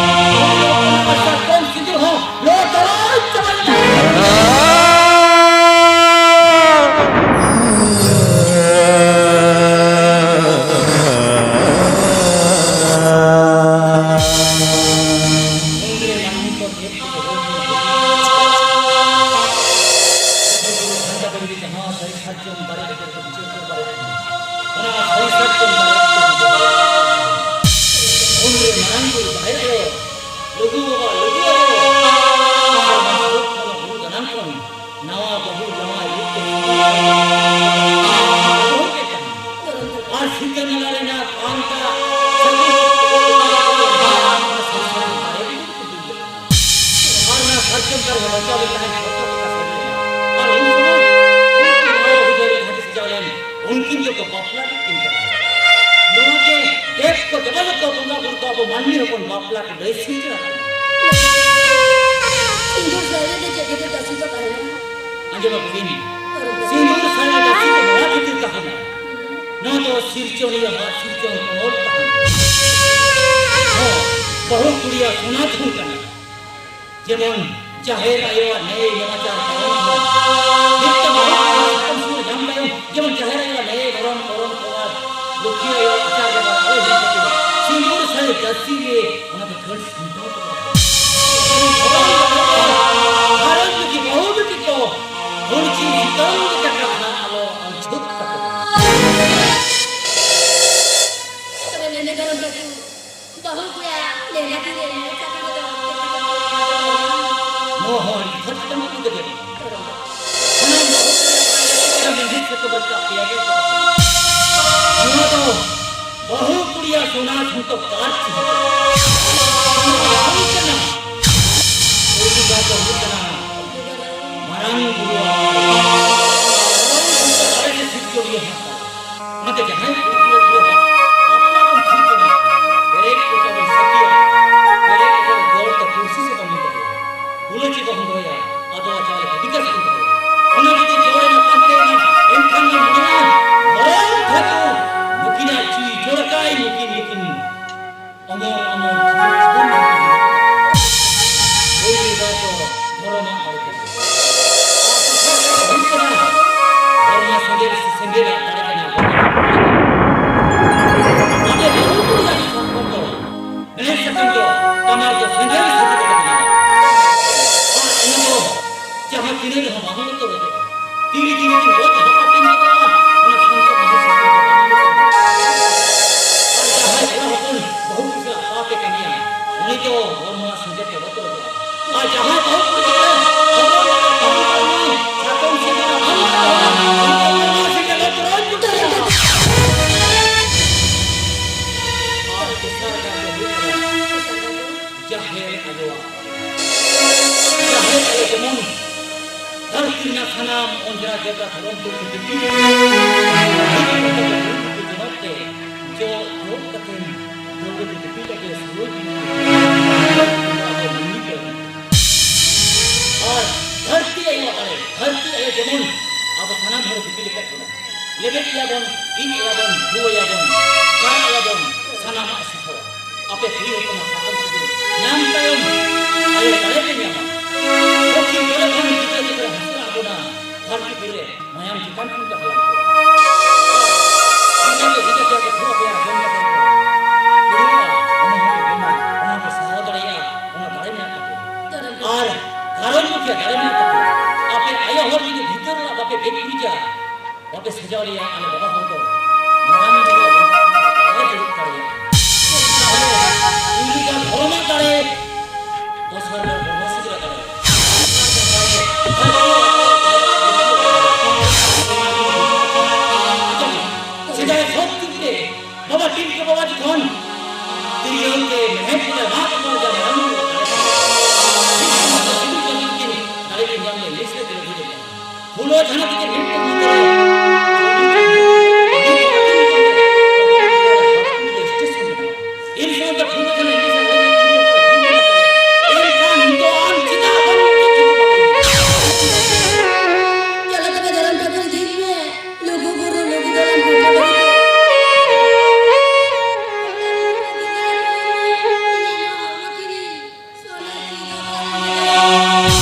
ᱚᱱᱟ ᱥᱟᱨᱡᱚᱢ ᱥᱤᱸᱫᱩᱨ ᱦᱚᱸ ᱞᱚ ᱛᱚᱨᱚᱡ ᱪᱟᱵᱟᱭᱮᱱᱟ᱾ ᱩᱱᱨᱮ ᱢᱟᱹᱱᱢᱤ ᱠᱚ ᱪᱮᱫ ᱠᱚ ᱡᱚᱜᱟᱲ ᱥᱟᱶ ᱡᱟᱦᱟᱸ ᱥᱟᱹᱨᱤ ᱥᱟᱨᱡᱚᱢ ᱫᱟᱨᱮ ᱨᱮᱜᱮ ᱠᱚ ᱵᱤᱪᱟᱹᱨ ᱠᱚ ᱵᱟᱲᱟᱭ ᱠᱟᱱᱟ᱾ ᱚᱱᱟ ᱥᱟᱹᱨᱤ ᱥᱟᱨᱡᱚᱢ ᱫᱟᱨᱮ ᱨᱮᱜᱮ ᱠᱚ ᱵᱤᱪᱟᱹᱨ ᱠᱚ ᱵᱟᱲᱟᱭ ᱠᱟᱱᱟ᱾ ᱩᱱᱨᱮ ᱢᱟᱨᱟᱝ ᱵᱩᱨᱩ ᱡᱟᱦᱮᱨ ᱟᱭᱳ, ᱞᱩᱜᱩ ᱵᱟᱵᱟ, ᱞᱩᱜᱩ ᱟᱭᱳ, ᱥᱮᱨᱢᱟ ᱥᱩᱨ ᱠᱷᱚᱱ ᱦᱩᱲᱩ ᱡᱟᱱᱟᱢ ᱠᱷᱚᱱ ᱱᱟᱣᱟ ᱵᱟᱹᱦᱩ ᱡᱟᱶᱟᱭ ᱨᱩᱯ ᱛᱮ ᱟᱬᱜᱚ ᱠᱮᱫ ᱠᱟᱱᱟ᱾ ᱟᱨ ᱥᱤᱛᱟᱹ ᱱᱟᱞᱟ ᱨᱮᱱᱟᱜ ᱯᱟᱱᱛᱟ ᱥᱟᱹᱜᱩᱱ ᱥᱟᱹᱜᱩᱱ ᱫᱟᱨᱮ ᱨᱮ ᱟᱨ ᱚᱱᱟ ᱥᱟᱨᱡᱚᱢ ᱫᱟᱨᱮ ᱨᱮ ᱵᱟᱧᱪᱟᱣ ᱞᱮᱱ ᱛᱟᱦᱮᱸᱫ ᱡᱷᱚᱛᱚ ᱠᱚ ᱥᱟᱹᱨᱤ ᱞᱮᱱᱟ᱾ ᱟᱨ ᱩᱱ ᱥᱚᱢᱚᱭ ᱩᱱᱠᱤᱱ ᱱᱟᱣᱟ ᱵᱟᱹᱦᱩ ᱡᱟᱶᱟᱭ ᱡᱟᱦᱟᱸ ᱛᱤᱥ ᱡᱟᱶᱟᱭ ᱞᱮᱱ, ᱩᱱᱠᱤᱱ ᱫᱚᱠᱚ ᱵᱟᱯᱞᱟ ᱠᱮᱫ ᱠᱤᱱ ᱛᱟᱦᱮᱸᱫ᱾ ᱱᱚᱣᱟ ᱜᱮ ᱫᱮᱵ ᱠᱚ ᱫᱮᱵᱟ ᱡᱚᱛᱚ ᱵᱚᱸᱜᱟ ᱵᱩᱨᱩ ᱠᱚ ᱟᱵᱚ ᱢᱟᱹᱱᱢᱤ ᱦᱚᱯᱚᱱ ᱵᱟᱯᱞᱟ ᱠᱚ ᱞᱟᱹᱭ ᱥᱤᱨᱡᱟᱹᱣ ᱟᱠᱟᱫᱟ᱾ ᱥᱤᱸᱫᱩᱨ ᱥᱟᱹᱨᱤ ᱫᱚ ᱪᱮᱫ ᱠᱷᱟᱹᱛᱤᱨ ᱫᱟᱥᱤ ᱠᱚ ᱛᱟᱦᱮᱱᱟ? ᱟᱸᱡᱚᱢ ᱟᱠᱚ ᱵᱤᱱ᱾ ᱥᱤᱸᱫᱩᱨ ᱥᱟᱹᱨᱤ ᱫᱟᱥᱤ ᱫᱚ ᱱᱚᱣᱟ ᱠᱷᱟᱹᱛᱤᱨ ᱛᱟᱦᱮᱱᱟ᱾ ᱱᱚᱣᱟ ᱫᱚ ᱥᱤᱨᱡᱚᱱᱤᱭᱟᱹ ᱟᱨ ᱥᱤᱨᱡᱚᱱ ᱠᱚ ᱚᱞ ᱛᱟᱦᱮᱱᱟ᱾ ᱦᱚᱸ, ᱵᱟᱹᱦᱩ ᱠᱩᱲᱤᱭᱟᱜ ᱥᱚᱱᱟ ᱫᱷᱚᱱ ᱠᱟᱱᱟ᱾ ᱡᱮᱢᱚᱱ ᱡᱟᱦᱮᱨ ᱟᱭᱳᱣᱟᱜ ᱱᱮᱭ ᱱᱮᱢᱟᱪᱟᱨ ᱯᱟᱞᱚᱱ ᱫᱚ ᱢᱤᱫᱴᱟᱝ ᱵᱟᱹᱦᱩ ᱠᱩᱲᱤ ᱥᱟᱠᱟᱢ ᱥᱩᱨ ᱧᱟᱢ ᱛᱟᱭᱚᱢ ᱡᱮᱢᱚᱱ ᱡᱟᱦᱮᱨ ᱟᱭᱳᱣᱟᱜ ᱱᱮᱭ ᱫᱷᱚᱨᱚᱢ ᱠᱚᱨᱚᱢ ᱠᱚ ᱟᱨ ᱞᱩᱠᱷᱤ ᱟᱭᱳᱣᱟᱜ ᱟᱪᱟᱨ ᱵᱮᱵᱷᱟᱨ ᱟᱞᱚ ᱦᱤᱲᱤᱧ ᱠᱟᱛᱮ ᱥᱤᱸᱫᱩᱨ ᱥᱟᱹᱨᱤ ᱫᱟᱹᱥᱤ ᱜᱮ ᱚᱱᱟ ᱫᱚ ᱜᱷᱟᱹᱴ ᱥᱟᱢᱴᱟᱣ ᱠᱟᱛᱮ ᱜᱷᱟᱨᱚᱸᱡᱽ ᱞᱟᱹᱜᱤᱫ ᱵᱟᱹᱦᱩ ᱵᱤᱴᱤ ᱠᱚ ᱦᱩᱲᱪᱤ ᱥᱤᱛᱟᱹᱢ ᱞᱮᱠᱟ ᱠᱟᱛᱷᱟ ᱟᱞᱚ ᱟᱹᱲᱡᱷᱟᱹᱜ ᱛᱟᱠᱚ ᱢᱟ᱾ ᱡᱚᱛᱚ ᱯᱟᱨᱪ ᱦᱚᱸ ᱠᱟᱱᱟ᱾ ᱯᱩᱭᱞᱩ ᱫᱚ ᱦᱩᱭᱩᱜ ᱠᱟᱱᱟ ᱢᱟᱨᱟᱝ ᱵᱩᱨᱩᱣᱟᱜ ᱟᱨ ᱡᱚᱛᱚ ᱫᱟᱲᱮ ᱜᱮ ᱥᱤᱨᱡᱚᱱᱤᱭᱟᱹ ᱦᱟᱸᱜ ᱠᱟᱱᱟ᱾ ᱚᱱᱟᱛᱮ ᱡᱟᱦᱟᱸᱭ ᱯᱩᱨᱩᱫᱷᱩᱞ ᱠᱚ ᱦᱟᱸᱜ ᱟᱯᱱᱟᱨ ᱵᱚᱱ ᱛᱷᱤᱨ ᱠᱟᱱᱟ, ᱯᱮᱨᱮᱡ ᱠᱚ ᱛᱟᱵᱚᱱ ᱥᱟᱹᱛᱤᱭᱟ, ᱯᱮᱨᱮᱡ ᱠᱚ ᱛᱟᱵᱚᱱ ᱜᱚᱲ ᱛᱮ ᱯᱩᱨᱥᱤ ᱥᱟᱠᱟᱢ ᱵᱚᱱ ᱛᱟᱵᱚᱱᱟ᱾ ᱜᱩᱞᱟᱹᱪᱤ ᱵᱟᱦᱚᱱ ᱫᱚᱦᱚᱭᱟ, ᱟᱫᱚᱣᱟ ᱪᱟᱣᱞᱮ ᱠᱚ ᱵᱤᱠᱟᱥ ᱠᱚ ᱫᱚᱦᱚᱭᱟ᱾ ᱚᱱᱟ ᱡᱩᱫᱤ ᱡᱚᱲᱮᱱᱟ, ᱯᱟᱱᱛᱮᱭᱮᱱᱟ, ᱮᱱᱠᱷᱟᱱ ᱫᱚ ᱢᱚᱱᱮᱭᱟ, ᱫᱷᱚᱨᱚᱢ ᱴᱷᱟᱹᱠᱩᱨ ᱱᱩᱠᱤᱱᱟᱜ ᱡᱤᱣᱤ ᱡᱚᱲᱟᱠᱟᱭ ᱱᱩᱠᱤᱱ ᱱᱩᱠᱤᱱ ᱚᱢᱚᱨ ᱚᱢᱚᱨ ᱡᱤᱣᱤ ᱡᱤᱵᱚᱱ ᱱᱩᱠᱤᱱ᱾ ᱯᱳᱭᱞᱳ ᱫᱚ ᱫᱷᱚᱨᱚᱢᱟᱜ ᱟᱹᱨᱤ ᱠᱟᱱᱟ᱾ ᱟᱨ ᱫᱚᱥᱟᱨ ᱫᱚ ᱦᱩᱭᱩᱜ ᱠᱟᱱᱟ, ᱫᱷᱚᱨᱢᱟ ᱥᱮᱸᱜᱮᱞ ᱥᱮ ᱥᱮᱸᱜᱮᱞᱟᱜ ᱫᱟᱲᱮ ᱠᱟᱱᱟ᱾ ᱟᱫᱚ ᱵᱟᱹᱦᱩ ᱠᱩᱲᱤᱭᱟᱜ ᱥᱚᱢᱯᱚᱨᱠᱚ ᱢᱮᱬᱦᱮᱫ ᱥᱟᱠᱟᱢ ᱫᱚ ᱠᱟᱢᱟᱨ ᱫᱚ ᱥᱮᱸᱜᱮᱞ ᱥᱟᱹᱛᱤ ᱠᱟᱛᱮ ᱵᱮᱱᱟᱣᱟ᱾ ᱟᱨ ᱚᱱᱟ ᱫᱚ ᱡᱟᱦᱟᱸ ᱛᱤᱱᱟᱹᱜ ᱨᱮᱦᱚᱸ ᱵᱟᱝ ᱵᱚᱛᱚᱨᱚᱜᱼᱟ᱾ ᱛᱤᱨᱮ ᱛᱤᱨᱮ ᱠᱤᱱ ᱜᱚᱡ ᱦᱟᱯᱟᱴᱤᱧ ᱜᱚᱫᱚᱜᱼᱟ, ᱚᱱᱟ ᱥᱚᱝᱥᱟᱨ ᱢᱟᱹᱱᱩᱥ ᱥᱟᱠᱟᱢ ᱫᱚ ᱵᱟᱝ ᱵᱚᱛᱚᱨᱚᱜᱼᱟ᱾ ᱟᱨ ᱡᱟᱦᱟᱸᱭ ᱠᱚᱲᱟ ᱦᱚᱯᱚᱱ ᱵᱟᱹᱦᱩ ᱠᱩᱥᱤ ᱞᱟᱜᱟᱣ ᱛᱮ ᱠᱟᱹᱢᱤᱭᱟ, ᱩᱱᱤ ᱫᱚ ᱦᱚᱲᱢᱚ ᱥᱮᱸᱜᱮᱞ ᱛᱮ ᱵᱚᱛᱚᱨᱚᱜᱼᱟ᱾ ᱟᱨ ᱡᱟᱦᱟᱸᱭ ᱵᱟᱹᱦᱩ ᱠᱩᱲᱤ ᱜᱤᱫᱽᱨᱟᱹ ᱦᱚᱲᱢᱚ ᱨᱮ ᱛᱟᱦᱮᱱ ᱛᱟᱵᱚᱱᱟ, ᱥᱟᱠᱚᱢ ᱥᱮᱸᱜᱮᱞ ᱨᱮ ᱵᱟᱝ ᱛᱟᱦᱮᱱᱟ, ᱩᱱᱤ ᱫᱚ ᱦᱚᱲᱢᱚ ᱥᱮᱸᱜᱮᱞ ᱨᱮ ᱵᱚᱛᱚᱨᱚᱜᱼᱟ᱾ ᱟᱨ ᱛᱮᱥᱟᱨ ᱠᱟᱨ ᱫᱚ ᱦᱩᱭᱩᱜ ᱠᱟᱱᱟ ᱡᱟᱦᱮᱨ ᱟᱭᱳᱣᱟᱜ᱾ ᱡᱟᱦᱮᱨ ᱟᱭᱳ ᱡᱮᱢᱚᱱ ᱫᱷᱟᱹᱨᱛᱤ ᱨᱮᱱᱟᱜ ᱥᱟᱱᱟᱢ ᱚᱸᱡᱽᱨᱟ ᱡᱚᱵᱽᱨᱟ ᱫᱷᱚᱨᱚᱢ ᱠᱚ ᱠᱷᱟᱹᱛᱤᱨ ᱛᱮ ᱡᱚᱱᱚᱜ ᱛᱮ ᱡᱚᱜ ᱡᱚᱜ ᱠᱟᱛᱮ ᱫᱟᱹᱣᱲᱟᱹ ᱛᱮ ᱫᱤᱯᱤᱞ ᱠᱟᱛᱮ ᱥᱩᱨᱟᱹᱭ ᱵᱤᱨ ᱨᱮ ᱟᱵᱚ ᱢᱟᱹᱱᱢᱤ ᱠᱚ ᱟᱨ ᱫᱷᱟᱹᱨᱛᱤ ᱟᱭᱳᱣᱟᱜ ᱫᱟᱲᱮ, ᱫᱷᱟᱹᱨᱛᱤ ᱟᱭᱳ ᱡᱮᱢᱚᱱ ᱟᱵᱚ ᱥᱟᱱᱟᱢ ᱦᱚᱲ ᱫᱤᱯᱤᱞ ᱟᱠᱟᱫ ᱵᱚᱱᱟ᱾ ᱞᱮᱵᱮᱫ ᱮᱭᱟ ᱵᱚᱱ, ᱤᱡ ᱮᱭᱟ ᱵᱚᱱ, ᱨᱩᱣᱟᱹᱭᱟ ᱵᱚᱱ, ᱠᱟᱨᱟᱜ ᱮᱭᱟ ᱵᱚᱱ, ᱥᱟᱱᱟᱢᱟᱜ ᱥᱤᱠᱷᱟᱹᱣᱟ᱾ ᱟᱯᱮ ᱠᱩᱲᱤ ᱦᱚᱯᱚᱱᱟᱜ ᱥᱟᱠᱚᱢ ᱥᱤᱸᱫᱩᱨ ᱧᱟᱢ ᱛᱟᱭᱚᱢ ᱟᱭᱳ ᱫᱟᱲᱮ ᱯᱮ ᱧᱟᱢᱟ᱾ ᱯᱩᱛᱷᱤ ᱠᱚᱨᱮ ᱠᱷᱚᱱ ᱜᱤᱫᱽᱨᱟᱹ ᱜᱤᱫᱽᱨᱟᱹ ᱦᱟᱹᱥᱩ ᱟᱬᱜᱚᱱᱟ ᱫᱷᱟᱹᱨᱛᱤ ᱯᱩᱨᱤ ᱨᱮ ᱢᱟᱭᱟᱢ ᱪᱮᱛᱟᱱ ᱠᱷᱚᱱ ᱠᱚ ᱦᱟᱞᱟᱝ ᱠᱚᱣᱟ᱾ ᱚᱱᱟ ᱫᱚ ᱤᱱᱟᱹ ᱛᱮᱜᱮ ᱠᱚ ᱟᱯᱮᱭᱟ ᱡᱚᱢ ᱧᱩ ᱠᱚ᱾ ᱠᱩᱲᱤ ᱦᱚᱯᱚᱱ, ᱚᱱᱟ ᱦᱚᱸ ᱠᱚ ᱡᱚᱢᱟ, ᱚᱱᱟ ᱠᱚ ᱥᱟᱦᱟᱣ ᱫᱟᱲᱮᱭᱟᱜᱼᱟ, ᱚᱱᱟ ᱫᱟᱲᱮ ᱢᱮᱱᱟᱜ ᱛᱟᱯᱮᱭᱟ᱾ ᱟᱨ ᱜᱷᱟᱨᱚᱸᱡᱽ ᱢᱩᱠᱷᱤᱭᱟᱹ ᱫᱟᱲᱮ ᱢᱮᱱᱟᱜ ᱛᱟᱯᱮᱭᱟ᱾ ᱟᱯᱮ ᱟᱭᱳ ᱦᱚᱲ ᱡᱩᱫᱤ ᱵᱷᱤᱛᱟᱹᱨ ᱚᱲᱟᱜ ᱵᱟᱯᱮ ᱵᱮᱫ ᱜᱩᱨᱤᱡᱟ, ᱵᱟᱯᱮ ᱥᱟᱡᱟᱣ ᱞᱮᱭᱟ, ᱟᱞᱮ ᱵᱟᱵᱟ ᱦᱚᱲ ᱫᱚ ᱢᱟᱨᱟᱝ ᱵᱩᱨᱩ ᱵᱟᱞᱮ ᱫᱩᱲᱩᱵ ᱫᱟᱲᱮᱭᱟᱜᱼᱟ᱾ ᱛᱟᱦᱚᱞᱮ ᱩᱱᱤ ᱫᱚ ᱫᱷᱚᱨᱚᱢᱟᱜ ᱫᱟᱲᱮ, ᱫᱚᱥᱟᱨ ᱫᱚ ᱵᱚᱸᱜᱟ ᱥᱤᱫᱽᱨᱟᱹ ᱫᱟᱲᱮ᱾ ᱥᱮᱫᱟᱭ ᱥᱚᱛ ᱡᱩᱜᱽ ᱨᱮ ᱵᱟᱵᱟ ᱴᱤᱞᱠᱟᱹ ᱵᱟᱵᱟ ᱡᱚᱠᱷᱚᱱ ᱛᱤᱨᱭᱳ ᱛᱮ ᱢᱮᱬᱦᱮᱫ ᱠᱚᱛᱮ ᱨᱟᱜ ᱠᱚ ᱡᱟ ᱢᱟᱨᱟᱝ ᱢᱟᱨᱟᱝ ᱫᱟᱲᱮ ᱠᱟᱱᱟ᱾ ᱟᱨ ᱴᱷᱤᱠ ᱚᱱᱟ ᱫᱚ ᱥᱤᱫᱩ ᱠᱟᱹᱱᱦᱩ ᱠᱤᱱ ᱫᱟᱲᱮ ᱠᱤᱱ ᱧᱟᱢ ᱞᱮᱫ ᱞᱤᱥᱴ ᱨᱮ ᱛᱤᱱᱟᱹᱜ ᱦᱩᱭ ᱞᱮᱱᱟ᱾ ᱯᱷᱩᱞᱳ ᱡᱷᱟᱱᱳ ᱛᱟᱹᱠᱤᱱ ᱢᱤᱫᱴᱮᱱ ᱧᱤᱫᱟᱹ ᱨᱮ ᱩᱱ ᱥᱚᱢᱚᱭ ᱫᱚ ᱯᱷᱩᱞᱳ ᱡᱷᱟᱱᱳ ᱤᱝᱞᱤᱥ ᱨᱮ ᱞᱟᱹᱭ ᱠᱮᱫᱟ, ᱮᱱᱠᱷᱟᱱ ᱱᱤᱛᱚᱜ ᱟᱢ ᱪᱮᱫᱟᱜ ᱵᱟᱢ ᱪᱮᱫ ᱦᱚᱴᱚ ᱠᱟᱫᱟ? ᱪᱚᱞᱚ ᱛᱚᱵᱮ ᱫᱷᱚᱨᱚᱢ ᱴᱷᱟᱹᱠᱩᱨ ᱤᱫᱤᱧ ᱢᱮ᱾ ᱞᱩᱜᱩ ᱵᱩᱨᱩ, ᱞᱩᱜᱩ ᱫᱟᱞᱟᱱ ᱯᱷᱟᱸᱠᱟ ᱵᱟᱲᱤ ᱛᱮ᱾ ᱥᱚᱱᱟ ᱪᱤᱱᱟ ᱵᱟᱝ᱾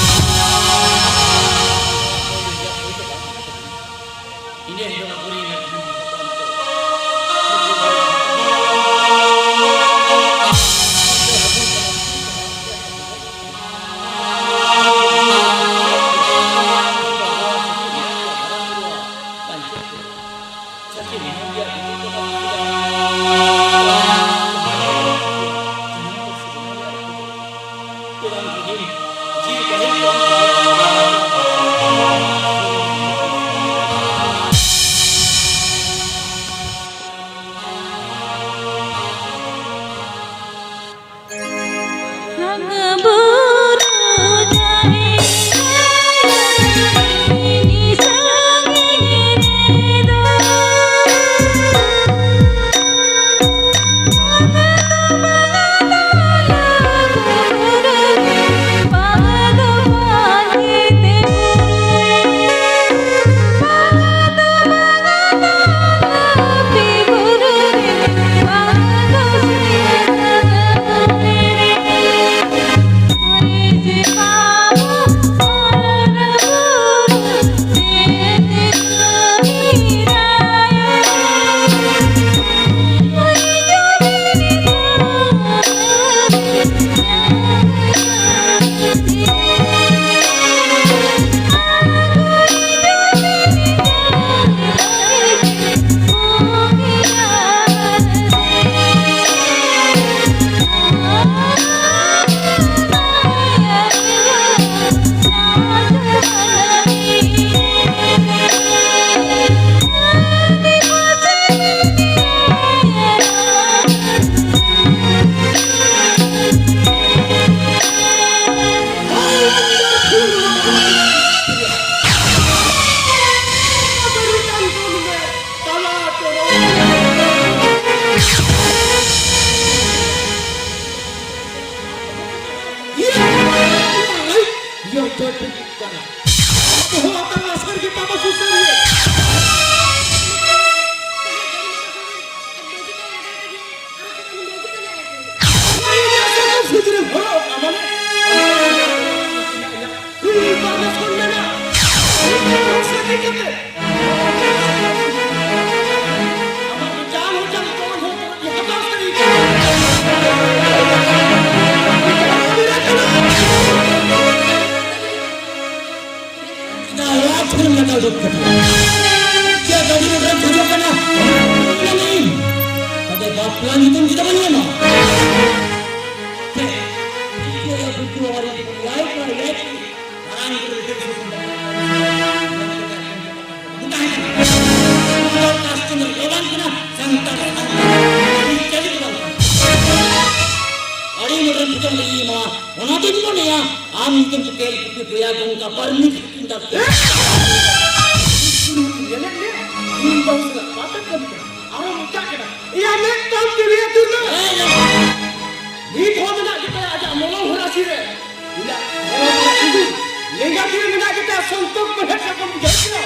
ᱟᱢᱟᱜ ᱫᱚ ᱡᱟᱱ ᱦᱚᱸ ᱡᱟᱱ, ᱡᱚᱢ ᱦᱚᱸ ᱡᱚᱢ, ᱦᱟᱛᱟᱣ ᱥᱟᱹᱨᱤ᱾ ᱪᱮᱫᱟᱜ ᱚᱲᱟᱜ ᱠᱷᱚᱱᱮᱢ ᱞᱟᱜᱟ ᱩᱰᱩᱠ ᱠᱟᱫᱮᱭᱟ? ᱪᱮᱫ ᱜᱟᱹᱰᱤ ᱢᱚᱴᱚᱨᱮᱢ ᱠᱷᱚᱡᱚᱜ ᱠᱟᱱᱟ? ᱚᱱᱟ ᱞᱟᱹᱭ ᱢᱮ᱾ ᱛᱚᱵᱮ ᱵᱟᱯᱞᱟ ᱧᱩᱛᱩᱢ ᱪᱮᱫᱟᱜ ᱵᱟᱹᱧ ᱮᱢᱟ? ᱦᱮᱸ, ᱪᱮᱫ ᱮ ᱵᱩᱡᱷᱟᱹᱣᱟ ᱨᱮ? ᱞᱟᱭ ᱠᱚ ᱞᱟᱭ ᱠᱚ᱾ ᱢᱟᱨᱟᱝ ᱵᱩᱨᱩ ᱨᱮ ᱪᱮᱫ ᱥᱩᱵᱤᱫᱷᱟ? ᱵᱟᱝ ᱛᱟᱦᱮᱸ ᱠᱟᱱᱟ᱾ ᱥᱟᱱᱛᱟᱲ ᱠᱟᱥᱴ ᱨᱮᱱᱟᱜ ᱫᱚ ᱵᱟᱝ ᱠᱟᱱᱟ, ᱥᱟᱱᱛᱟᱲ, ᱥᱟᱱᱛᱟᱲ ᱟᱹᱨᱤᱪᱟᱹᱞᱤ ᱫᱚ ᱵᱟᱝ ᱠᱟᱱᱟ᱾ ᱟᱹᱰᱤ ᱢᱚᱴᱨᱮ ᱯᱷᱩᱴᱟᱹᱣ ᱞᱟᱹᱜᱤᱫ ᱱᱚᱣᱟ, ᱚᱱᱟ ᱫᱚᱧ ᱢᱚᱱᱮᱭᱟ, ᱟᱢ ᱧᱩᱛᱩᱢ ᱛᱮ ᱛᱮᱞ ᱠᱩᱯᱤ ᱯᱮᱭᱟ ᱜᱚᱝᱠᱟ ᱯᱟᱨᱢᱤᱴ ᱠᱤᱱ ᱫᱟᱨ ᱛᱮ᱾ ᱧᱮᱞᱮᱫ ᱢᱮᱭᱟ, ᱤᱧ ᱵᱟᱹᱦᱩ ᱥᱟᱞᱟᱜ ᱵᱟᱯᱮ ᱠᱟᱹᱢᱤ ᱠᱟᱱᱟ᱾ ᱟᱨᱚ ᱢᱮᱛᱟᱜ ᱠᱟᱱᱟ, ᱤᱭᱟᱹ ᱢᱮᱫ ᱛᱟᱢ ᱛᱤᱨᱭᱟ ᱛᱩᱨᱱᱟ᱾ ᱱᱤᱛ ᱦᱚᱸ ᱢᱮᱱᱟᱜ ᱜᱮᱛᱟᱭᱟ ᱟᱡᱟᱜ ᱢᱚᱞᱚᱝ ᱦᱚᱨᱟᱥᱤ ᱨᱮ᱾ ᱤᱧᱟᱜ ᱢᱚᱞᱚᱝ ᱦᱚᱨᱟᱥᱤ ᱫᱚ ᱞᱮᱸᱜᱟ ᱛᱤ ᱨᱮ ᱢᱮᱱᱟᱜ ᱜᱮᱛᱟᱭᱟ, ᱥᱚᱱᱛᱚᱨ ᱢᱮᱲᱦᱮᱫ ᱥᱟᱠᱟᱢ ᱵᱩᱡᱷᱟᱹᱣ ᱠᱮᱫᱟ᱾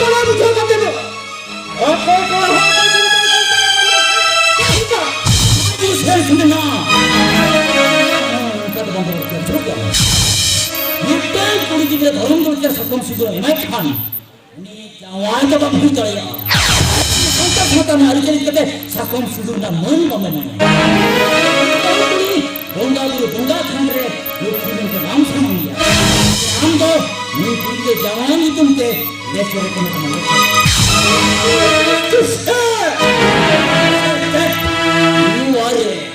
ᱚᱱᱟ ᱵᱩᱡᱷᱟᱹᱣ ᱠᱟᱛᱮ ᱫᱚ ᱚᱠᱚᱭ ᱠᱚᱲᱟ ᱦᱚᱲ ᱠᱚ ᱡᱤᱱᱤᱥ ᱢᱮᱱᱟᱜᱼᱟ᱾ ᱚᱱᱠᱟ ᱫᱚ ᱵᱟᱝ ᱵᱚᱱ ᱵᱩᱡᱷᱟᱹᱣ ᱠᱚᱣᱟ᱾ ᱢᱤᱫᱴᱟᱝ ᱠᱩᱲᱤ ᱜᱤᱫᱽᱨᱟᱹ ᱫᱷᱚᱨᱚᱢ ᱫᱚᱨᱠᱟᱨ ᱥᱟᱠᱚᱢ ᱥᱤᱸᱫᱩᱨ ᱮᱢᱟᱭ ᱠᱷᱟᱱ ᱩᱱᱤ ᱡᱟᱶᱟᱭ ᱫᱚ ᱵᱟᱢ ᱦᱩᱭ ᱫᱟᱲᱮᱭᱟᱜᱼᱟ᱾ ᱥᱟᱱᱛᱟᱲ ᱥᱟᱶᱛᱟ ᱨᱮᱱᱟᱜ ᱟᱹᱨᱤᱪᱟᱹᱞᱤ ᱠᱟᱛᱮ ᱥᱟᱠᱚᱢ ᱥᱤᱸᱫᱩᱨ ᱨᱮᱱᱟᱜ ᱢᱟᱹᱱ ᱵᱟᱢ ᱮᱢᱟᱭᱟ᱾ ᱢᱤᱫᱴᱟᱝ ᱠᱩᱲᱤ ᱵᱚᱸᱜᱟ ᱵᱩᱨᱩ ᱵᱚᱸᱜᱟ ᱛᱷᱟᱱ ᱨᱮ ᱞᱚᱠᱠᱷᱤ ᱢᱮᱱᱛᱮ ᱵᱟᱢ ᱥᱟᱢᱟᱝ ᱮᱭᱟ᱾ ᱟᱢ ᱫᱚ ᱱᱩᱭ ᱠᱩᱲᱤ ᱜᱤᱫᱽᱨᱟᱹ ᱡᱟᱶᱟᱭ ᱧᱩᱛᱩᱢ ᱛᱮ ᱞᱮᱪᱚᱲ ᱠᱟᱱᱟ ᱠᱟᱱᱟ᱾ You are a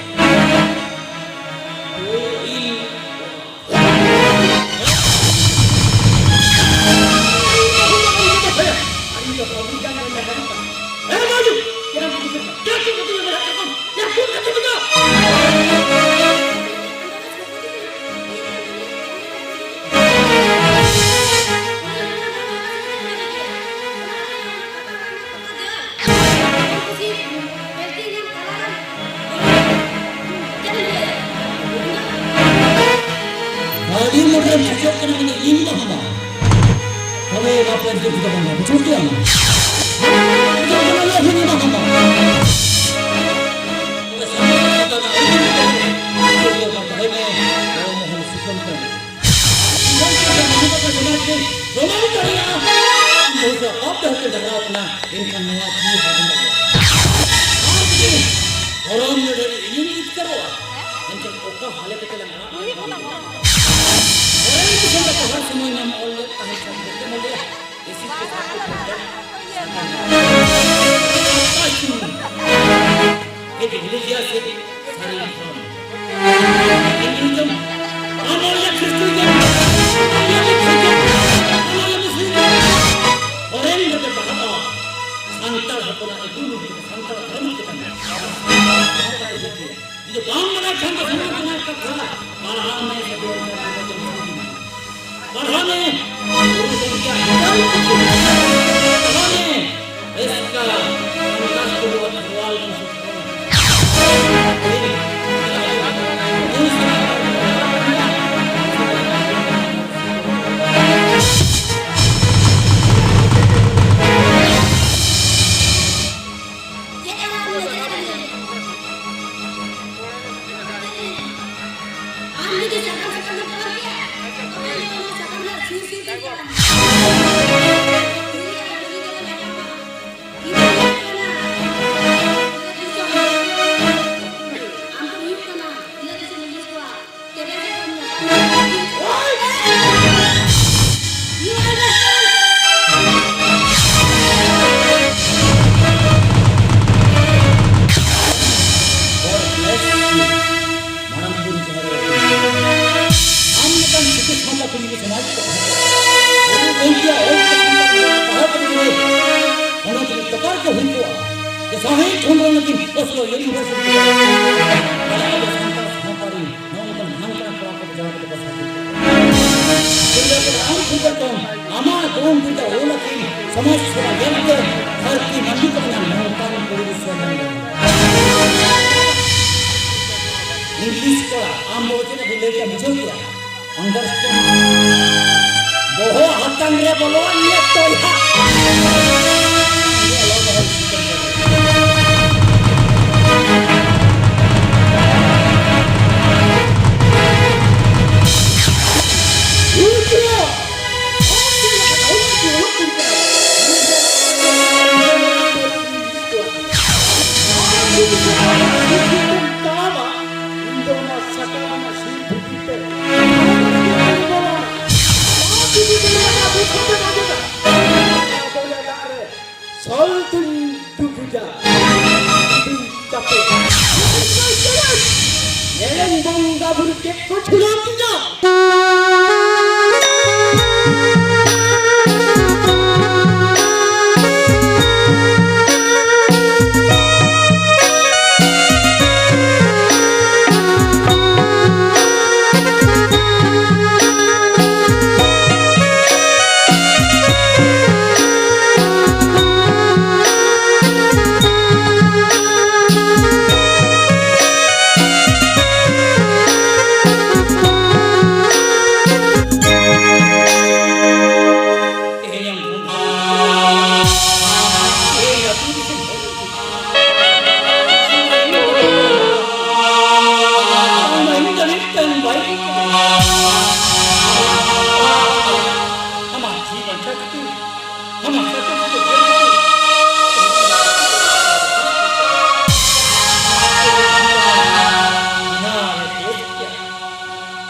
ᱟᱹᱰᱤ ᱨᱮᱢ ᱥᱮᱪᱮᱫ ᱠᱟᱱᱟ, ᱢᱟᱱᱮ ᱤᱧ ᱫᱚ ᱦᱟᱢᱟ᱾ ᱛᱚᱵᱮ ᱵᱟᱯᱮ ᱡᱩᱛ ᱫᱚ ᱵᱟᱝ ᱵᱩᱡᱷᱟᱹᱣ ᱠᱮᱫᱟ? ᱵᱩᱡᱷᱟᱹᱣ ᱠᱮᱫᱟ, ᱞᱟᱹᱭ ᱤᱧ ᱫᱚ ᱦᱟᱢᱟ᱾ ᱛᱚᱵᱮ ᱥᱟᱱᱛᱟᱲ ᱥᱟᱶᱛᱟ ᱨᱮᱱᱟᱜ ᱟᱹᱭᱫᱟᱹᱨᱤ ᱫᱚ ᱵᱩᱡᱷᱟᱹᱣ ᱠᱮᱫᱟ, ᱫᱚᱦᱚᱭ ᱢᱮ, ᱜᱚᱲᱚ ᱢᱚᱦᱚᱱ ᱥᱤᱠᱷᱚᱱ ᱠᱟᱱᱟ᱾ ᱥᱤᱠᱷᱚᱱ ᱠᱟᱱᱟ, ᱢᱟᱱᱩ ᱠᱟᱛᱮ ᱥᱚᱢᱟᱡᱽ ᱨᱮ ᱯᱨᱚᱢᱟᱱ ᱫᱟᱲᱮᱭᱟᱜᱼᱟ, ᱟᱢ ᱵᱚᱦᱩᱛ ᱟᱯ ᱰᱟᱦᱟᱨ ᱛᱮ ᱰᱟᱸᱜᱟᱣ ᱠᱟᱱᱟ, ᱮᱱᱠᱷᱟᱱ ᱱᱚᱣᱟ ᱡᱤᱣᱤ ᱦᱟᱨᱚᱱ ᱫᱟᱲᱮᱭᱟᱜᱼᱟ᱾ ᱟᱨ ᱡᱩᱫᱤ ᱫᱷᱚᱨᱚᱢ ᱞᱟᱹᱲᱦᱟᱹᱭ ᱨᱮ ᱤᱧᱤᱧ ᱡᱤᱛᱠᱟᱹᱨᱚᱜᱼᱟ, ᱮᱱᱠᱷᱟᱱ ᱚᱠᱟ ᱦᱟᱞᱮ ᱠᱟᱛᱮ ᱞᱟᱝ ᱟᱲᱟᱜ ᱫᱟᱲᱮᱭᱟᱜᱼᱟ? ᱚᱲᱟᱜ ᱨᱮ ᱥᱮᱱ ᱠᱟᱛᱮ ᱦᱚᱲ ᱥᱚᱢᱚᱭ ᱧᱟᱢ ᱚᱞ ᱞᱮᱫ ᱛᱟᱦᱮᱸ ᱠᱷᱟᱱ ᱫᱚ ᱡᱮᱢᱚᱱ ᱞᱟᱹᱭᱟ, ᱮᱥᱤ ᱠᱚ ᱥᱟᱶ ᱠᱚ ᱠᱷᱚᱱ ᱫᱚ ᱥᱟᱱᱛᱟᱲ ᱠᱚ ᱟᱯᱟᱥᱩᱱ ᱦᱮᱡ ᱦᱤᱡᱩᱜ ᱜᱮᱭᱟ ᱥᱮ ᱥᱟᱹᱨᱤ ᱫᱷᱚᱨᱚᱢ? ᱦᱤᱱᱫᱩᱭᱤᱡᱚᱢ, ᱟᱢ ᱚᱞ ᱞᱮᱫ ᱠᱷᱨᱤᱥᱴᱤᱭᱚᱱ, ᱟᱢ ᱚᱞ ᱞᱮᱫ ᱠᱷᱨᱤᱥᱴᱤᱭᱚᱱ, ᱟᱢ ᱚᱞ ᱞᱮᱫ ᱢᱩᱥᱞᱤᱢ, ᱦᱚᱨᱮᱱ ᱨᱮᱯᱮ ᱯᱟᱲᱦᱟᱜᱼᱟ᱾ ᱥᱟᱱᱛᱟᱲ ᱦᱚᱯᱚᱱᱟᱜ ᱟᱹᱜᱩ ᱞᱟᱹᱜᱤᱫ ᱛᱮ ᱥᱟᱱᱛᱟᱲ ᱫᱷᱚᱨᱚᱢ ᱪᱮᱛᱟᱱ ᱨᱮ ᱡᱩᱫᱤ ᱵᱟᱢ ᱵᱟᱲᱟᱭ ᱠᱷᱟᱱ ᱫᱚ ᱥᱟᱱᱟᱢ ᱠᱚ ᱠᱟᱛᱷᱟ ᱯᱟᱲᱦᱟᱣ ᱢᱮ, ᱥᱮ ᱫᱩᱲᱩᱵ ᱠᱟᱛᱮ ᱫᱚ ᱯᱟᱲᱦᱟᱣ ᱢᱮ᱾ ᱜᱩᱨᱩ ᱜᱚᱢᱠᱮᱭᱟᱜ ᱦᱤᱡᱩᱜ ᱯᱟᱲᱦᱟᱣ ᱢᱮ᱾ ᱨᱟᱹᱥᱠᱟᱹ, ᱨᱟᱢᱫᱟᱥ ᱴᱩᱰᱩᱣᱟᱜ ᱠᱷᱮᱨᱣᱟᱞ ᱵᱚᱝᱥᱚ᱾ ᱟᱢ ᱡᱩᱫᱤ ᱥᱟᱠᱟᱢ ᱥᱟᱠᱟᱢ ᱮᱢ ᱪᱟᱞᱟᱣ ᱠᱮᱭᱟ, ᱛᱚᱵᱮ ᱫᱚ ᱚᱱᱟ ᱥᱟᱠᱟᱢ ᱨᱮᱱᱟᱜ ᱥᱤᱨ ᱥᱤᱨ ᱛᱮ ᱪᱟᱞᱟᱜᱼᱟ᱾ ᱫᱷᱤᱨᱤ ᱟᱨ ᱫᱷᱤᱨᱤ ᱫᱚ ᱞᱮᱠᱷᱟᱜᱼᱟ᱾ ᱫᱷᱤᱨᱤ ᱫᱚ ᱞᱮᱠᱷᱟᱜᱼᱟ᱾ ᱫᱷᱤᱨᱤ ᱫᱚ ᱟᱢ ᱫᱚ ᱦᱩᱭᱩᱜ ᱠᱟᱱᱟ ᱵᱤᱞᱟᱹᱛ ᱫᱤᱥᱚᱢ ᱤᱝᱞᱤᱥ ᱠᱚᱣᱟᱜ ᱛᱮᱨᱮ ᱥᱟᱠᱟᱢ ᱧᱟᱯᱟᱢ᱾ You understand? God bless you. ᱢᱟᱨᱟᱝ ᱵᱩᱨᱩ ᱡᱟᱦᱮᱨ ᱟᱭᱳ, ᱟᱢ ᱞᱮᱠᱟᱱ ᱥᱤᱠᱷᱤᱛ ᱥᱟᱶᱛᱟ ᱠᱚ ᱡᱩᱫᱤ ᱥᱚᱢᱟᱡᱽ ᱠᱚ ᱛᱟᱦᱮᱸ ᱠᱚᱜᱼᱟ, ᱜᱩᱨᱩ ᱜᱚᱢᱠᱮᱭᱟᱜ ᱚᱞ ᱠᱚ ᱥᱟᱱᱛᱟᱲ ᱛᱮ ᱯᱟᱲᱦᱟᱣ ᱠᱟᱛᱮ ᱡᱩᱫᱤ ᱚᱱᱟ ᱡᱩᱫᱤ ᱛᱚᱯᱟᱨ ᱠᱚ ᱦᱩᱭ ᱠᱚᱜᱼᱟ, ᱡᱮ ᱥᱟᱶᱦᱮᱫ ᱠᱷᱚᱸᱫᱽᱨᱚᱸᱫᱽ ᱞᱟᱹᱜᱤᱫ ᱚᱥᱞᱳ ᱤᱭᱩᱱᱤᱵᱷᱟᱨᱥᱤᱴᱤ ᱨᱮ ᱟᱞᱮ ᱟᱵᱚ ᱥᱟᱱᱛᱟᱲ ᱥᱟᱶᱛᱟ ᱨᱮᱱ ᱱᱚᱜᱼᱚ ᱱᱚᱝᱠᱟᱱ ᱦᱟᱱ ᱠᱟᱱᱟ ᱠᱚᱲᱟ ᱠᱚ ᱡᱟᱦᱟᱸ ᱠᱚᱫᱚ ᱠᱚ ᱥᱟᱶᱛᱮ ᱛᱤᱨᱞᱟᱹ ᱠᱚ ᱟᱢ ᱠᱷᱚᱱ ᱟᱢᱟᱜ ᱜᱚᱲᱚᱢ ᱵᱩᱰᱷᱤ ᱚᱞ ᱟᱹᱠᱤᱱ ᱥᱚᱢᱟᱡᱽ ᱥᱮᱵᱟ ᱧᱮᱞ ᱛᱮ ᱫᱷᱟᱹᱨᱛᱤ ᱢᱟᱹᱱᱢᱤ ᱠᱚ ᱢᱮᱱᱟ ᱱᱚᱝᱠᱟᱱ ᱯᱚᱨᱤᱵᱮᱥ ᱨᱮ ᱢᱮᱱᱟᱜᱼᱟ᱾ ᱤᱝᱞᱤᱥ ᱠᱚᱲᱟ, ᱟᱢ ᱵᱟᱵᱟ ᱪᱮᱫ ᱮᱢ ᱞᱟᱹᱭ ᱠᱮᱫᱟ, ᱵᱩᱡᱷᱟᱹᱣ ᱠᱮᱫᱟ? Understand? ᱵᱚᱦᱚᱜ ᱦᱟᱛᱟᱝ ᱨᱮ ᱵᱚᱞᱚᱣᱟᱱ ᱢᱮ ᱛᱚᱭᱟ᱾ ᱥᱚᱞ ᱫᱩᱧ ᱰᱩᱵᱩᱡᱟ, ᱫᱩᱧ ᱪᱟᱯᱮ᱾ ᱧᱮᱞᱮᱧ ᱵᱚᱸᱜᱟ ᱵᱩᱨᱩ ᱪᱮᱫ ᱠᱚ ᱴᱷᱩᱞᱟᱹᱣ ᱠᱤᱧᱟ᱾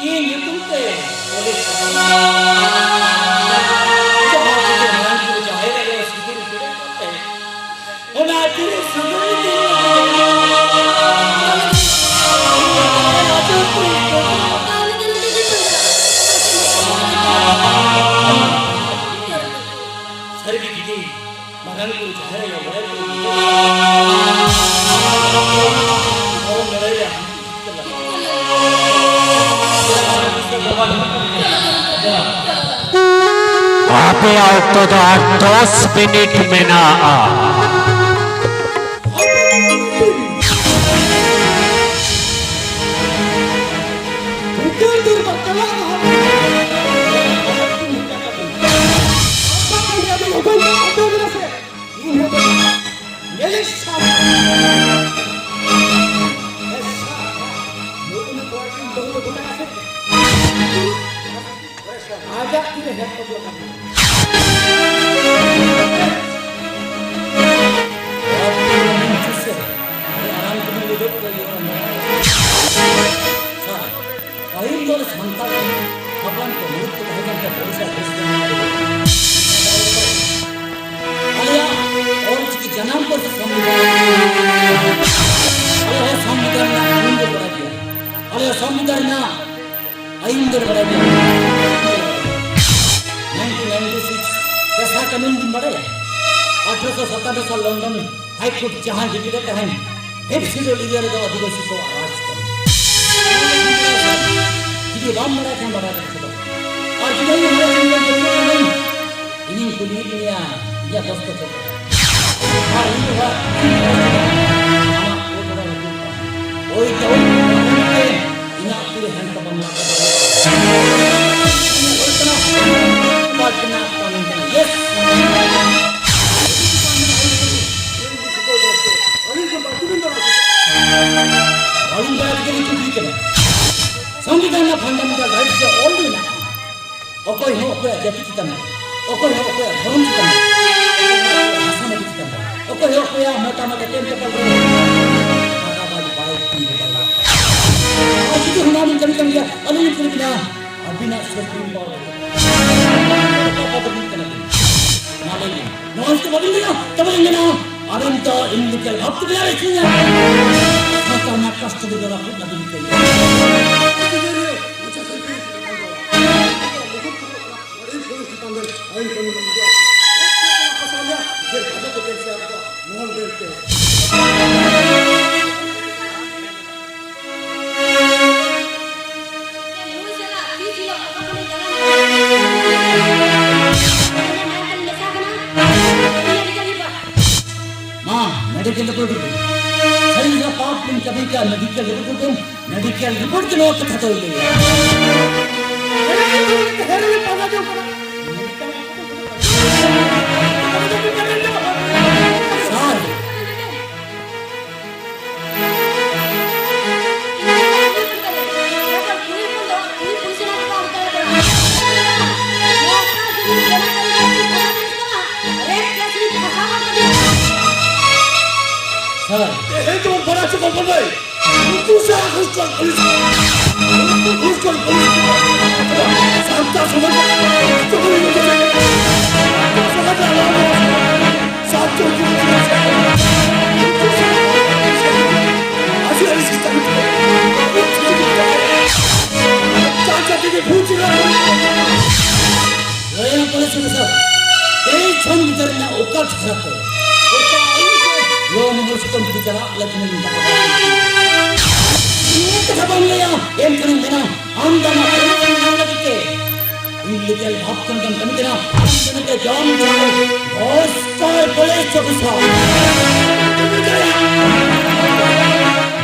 ᱤᱧ ᱧᱩᱛᱩᱢ ᱛᱮ ᱯᱩᱞᱤᱥ ᱡᱟᱦᱟᱸ ᱛᱮᱜᱮ ᱢᱟᱨᱟᱝ ᱵᱩᱨᱩ ᱡᱟᱦᱮᱨ ᱟᱭᱳ ᱥᱤᱸᱫᱩᱨ ᱯᱮᱲᱟ ᱠᱟᱛᱮ, ᱚᱱᱟ ᱛᱤᱨᱮ ᱥᱤᱸᱫᱩᱨ ᱤᱫᱤ ᱥᱟᱹᱨᱤ ᱜᱮ ᱫᱤᱫᱤ, ᱢᱟᱨᱟᱝ ᱵᱩᱨᱩ ᱡᱟᱦᱮᱨ ᱟᱭᱳ ᱢᱚᱬᱮ ᱠᱚ ᱫᱷᱚᱨᱚᱢ ᱞᱟᱹᱲᱦᱟᱹᱭ ᱨᱮ ᱟᱯᱮᱭᱟᱜ ᱚᱠᱛᱚ ᱫᱚ ᱟᱨ ᱫᱚᱥ ᱢᱤᱱᱤᱴ ᱢᱮᱱᱟᱜᱼᱟ᱾ ᱵᱷᱩᱜᱟᱹᱞ ᱫᱚᱨᱵᱟᱨ ᱪᱟᱞᱟᱜ ᱨᱮᱦᱚᱸ ᱡᱟᱱᱟᱢ ᱯᱟᱹᱨᱥᱤ ᱥᱚᱝᱵᱤᱫᱷᱟᱱ᱾ ᱟᱞᱮ ᱦᱚᱸ ᱥᱚᱝᱵᱤᱫᱷᱟᱱ ᱨᱮᱱᱟᱜ ᱟᱹᱭᱤᱱ ᱫᱚᱞᱮ ᱵᱟᱲᱟᱭ ᱜᱮᱭᱟ᱾ ᱟᱞᱮ ᱦᱚᱸ ᱥᱚᱝᱵᱤᱫᱷᱟᱱ ᱨᱮᱱᱟᱜ ᱟᱹᱭᱤᱱ ᱫᱚᱞᱮ ᱵᱟᱲᱟᱭ ᱜᱮᱭᱟ᱾ nineteen ninety-six ᱯᱮᱥᱟ ᱠᱟᱹᱱᱩᱱ ᱵᱤᱱ ᱵᱟᱲᱟᱭᱟ? ᱟᱴᱷᱨᱚᱥᱚ ᱥᱟᱛᱟᱱᱱᱚ ᱥᱟᱞ ᱞᱚᱱᱰᱚᱱ ᱦᱟᱭ ᱠᱳᱨᱴ ᱡᱟᱦᱟᱸ ᱡᱩᱫᱤ ᱨᱮ ᱛᱟᱦᱮᱱ, ᱯᱷᱤᱯᱛᱷ ᱥᱤᱰᱩᱞ ᱮᱨᱤᱭᱟ ᱨᱮᱫᱚ ᱟᱹᱫᱤᱵᱟᱹᱥᱤ ᱠᱚᱣᱟᱜ ᱨᱟᱡᱽ ᱠᱟᱱᱟ᱾ ᱡᱩᱫᱤ ᱵᱟᱢ ᱵᱟᱲᱟᱭ ᱠᱷᱟᱱ ᱵᱟᱲᱟᱭ ᱠᱟᱛᱷᱟ ᱫᱚ᱾ ᱟᱨ ᱡᱩᱫᱤ ᱟᱢ ᱵᱟᱲᱟᱭ ᱠᱷᱟᱱ ᱫᱚ ᱡᱚᱛᱚ ᱠᱟᱹᱱᱩᱱ ᱤᱧᱤᱧ ᱠᱩᱞᱤᱭᱮᱫ ᱢᱮᱭᱟ, ᱤᱧᱟᱹᱜ ᱫᱚᱥᱛᱚ ᱪᱮᱫ? ᱟᱨ ᱤᱧ ᱫᱚ ᱦᱟᱸᱜ ᱟᱢᱟᱜ ᱠᱳᱨᱴ ᱚᱰᱟᱨ ᱟᱹᱜᱩ ᱠᱟᱜᱼᱟ᱾ ᱳᱭ ᱡᱟᱹᱣᱩᱲ ᱠᱟᱹᱱᱩᱱ ᱛᱮ ᱤᱧᱟᱹᱜ ᱛᱤ ᱨᱮ ᱦᱮᱱᱰ ᱠᱚ ᱵᱟᱢ ᱞᱟᱜᱟᱣ ᱫᱟᱲᱮᱭᱟᱜᱼᱟ᱾ ᱦᱩᱭᱩᱜ ᱠᱟᱱᱟ ᱯᱟᱴᱱᱟ ᱠᱟᱹᱱᱩᱱ ᱠᱟᱱᱟ᱾ ᱭᱮᱥ! ᱟᱹᱞᱤᱧ ᱫᱚ ᱵᱟᱹᱲᱛᱤ ᱞᱤᱧ ᱠᱩᱠᱞᱤ ᱠᱟᱱᱟ᱾ ᱥᱚᱝᱵᱤᱫᱷᱟᱱ ᱨᱮᱱᱟᱜ ᱯᱷᱟᱱᱰᱟᱢᱮᱱᱴᱟᱞ ᱨᱟᱭᱤᱴᱥ ᱨᱮ ᱚᱞ ᱢᱮᱱᱟᱜᱼᱟ, ᱚᱠᱚᱭ ᱦᱚᱸ ᱚᱠᱚᱭᱟᱜ ᱡᱟᱹᱛᱤ ᱪᱮᱛᱟᱱ ᱨᱮ, ᱚᱠᱚᱭ ᱦᱚᱸ ᱚᱠᱚᱭᱟᱜ ᱫᱷᱚᱨᱚᱢ ᱪᱮᱛᱟᱱ ᱨᱮ, ᱚᱠᱚᱭ ᱦᱚᱸ ᱚᱠᱚᱭᱟᱜ ᱵᱷᱟᱥᱟ ᱢᱟᱹᱡᱷᱤ ᱪᱮᱛᱟᱱ ᱨᱮ, ᱚᱠᱚᱭ ᱦᱚᱸ ᱚᱠᱚᱭᱟᱜ ᱢᱚᱛᱟᱢᱚᱛ ᱮᱯᱮᱢ ᱪᱟᱯᱟᱞ ᱨᱮ ᱫᱟᱜᱟᱵᱟᱡ ᱵᱟᱭ ᱠᱷᱟᱹᱲ ᱫᱟᱲᱮᱭᱟᱜᱼᱟ᱾ ᱟᱨ ᱡᱩᱫᱤ ᱦᱚᱸ ᱱᱚᱣᱟ ᱵᱤᱱ ᱠᱟᱹᱢᱤ ᱠᱟᱱ ᱜᱮᱭᱟ, ᱟᱹᱞᱤᱧ ᱞᱤᱧ ᱠᱩᱞᱤ ᱵᱤᱱᱟ, ᱟᱹᱵᱤᱱᱟᱜ ᱥᱩᱯᱨᱤᱢ ᱯᱟᱣᱟᱨ ᱚᱠᱟ ᱯᱚᱫᱽ ᱨᱤᱱᱤᱡ ᱠᱟᱱᱟ ᱵᱤᱱ? ᱢᱟ ᱞᱟᱹᱭ ᱵᱤᱱ᱾ ᱱᱚᱣᱟ ᱡᱩᱫᱤ ᱵᱟᱵᱤᱱ ᱞᱟᱹᱭᱟ, ᱛᱚᱵᱮ ᱞᱤᱧ ᱢᱮᱱᱟ, ᱟᱵᱮᱱ ᱫᱚ ᱤᱞᱤᱜᱟᱞ ᱵᱷᱟᱵ ᱛᱮ ᱵᱮᱱᱟᱣ ᱦᱚᱪᱚᱭᱟ᱾ ᱥᱟᱶᱛᱟ ᱨᱮᱱᱟᱜ ᱠᱟᱥᱴ ᱫᱚ ᱫᱚᱨᱟ ᱠᱷᱩᱵ ᱞᱟᱹᱵᱤᱫ ᱠᱟᱱᱟ᱾ ᱢᱚᱦᱚᱞ ᱵᱮᱱ ᱛᱮ᱾ ᱱᱩᱭ ᱥᱟᱞᱟᱜ ᱛᱤᱥ ᱦᱤᱞᱳᱜ ᱚᱠᱟ ᱠᱷᱚᱱᱮ ᱡᱟᱱᱟᱢ ᱞᱮᱱᱟ? ᱢᱮᱥᱟ ᱠᱟᱱᱟ? Medical report. ᱢᱟ, ᱢᱮᱰᱤᱠᱮᱞ ᱨᱤᱯᱳᱨᱴ ᱩᱫᱩᱜ ᱢᱮ᱾ ᱥᱟᱹᱨᱤ ᱜᱮ ᱯᱟᱯ ᱵᱤᱱ ᱠᱟᱹᱢᱤ ᱠᱟᱜᱼᱟ, ᱢᱮᱰᱤᱠᱮᱞ ᱨᱤᱯᱳᱨᱴ ᱩᱫᱩᱜ ᱢᱮ᱾ ᱢᱮᱰᱤᱠᱮᱞ ᱨᱤᱯᱳᱨᱴ ᱜᱮ ᱱᱚᱣᱟ ᱠᱟᱛᱷᱟ ᱫᱚᱭ ᱞᱟᱹᱭᱟ᱾ ᱥᱟᱨ, ᱥᱟᱨ, ᱛᱮᱦᱮᱧ ᱫᱚ ᱵᱟᱲᱟᱭ ᱦᱚᱪᱚ ᱠᱚ ᱵᱚᱱ ᱞᱟᱹᱭ᱾ ᱩᱱᱠᱩ ᱥᱟᱨ ᱜᱷᱩᱥ ᱠᱷᱚᱨ ᱯᱩᱞᱤᱥ, ᱩᱱᱠᱩ ᱜᱷᱩᱥ ᱠᱷᱚᱨ ᱯᱩᱞᱤᱥ ᱥᱟᱱᱛᱟᱲ ᱥᱚᱢᱟᱡᱽ ᱥᱟᱱᱛᱟᱲ ᱥᱚᱢᱟᱡᱽ ᱥᱟᱱᱛᱟᱲ ᱥᱚᱢᱟᱡᱽ ᱥᱟᱛᱮ ᱚᱠᱟ ᱟᱹᱭᱩᱨ ᱛᱮ ᱞᱚ ᱢᱚᱦᱚᱞ ᱥᱩᱛᱟᱹᱢ ᱛᱮ ᱪᱟᱞᱟᱜ ᱞᱟᱹᱜᱤᱫ ᱤᱧ ᱵᱟᱵᱟ᱾ ᱱᱤᱭᱟᱹ ᱠᱟᱛᱷᱟ ᱵᱟᱢ ᱞᱟᱹᱭᱟ, ᱮᱱᱠᱷᱟᱱᱤᱧ ᱢᱮᱱᱟ, ᱟᱢ ᱫᱚ ᱟᱢᱟᱜ ᱯᱚᱨᱤᱪᱚᱭ ᱧᱟᱢ ᱞᱟᱹᱜᱤᱫ ᱛᱮ ᱤᱞᱤᱜᱟᱞ ᱵᱷᱟᱵ ᱛᱮᱢ ᱠᱟᱹᱢᱤ ᱠᱟᱱᱟ᱾ ᱟᱢ ᱫᱚ ᱱᱤᱛᱚᱜ ᱡᱚᱢ ᱪᱟᱞ ᱵᱷᱨᱚᱥᱴᱟᱨ ᱯᱩᱞᱤᱥ ᱚᱯᱷᱤᱥᱟᱨ᱾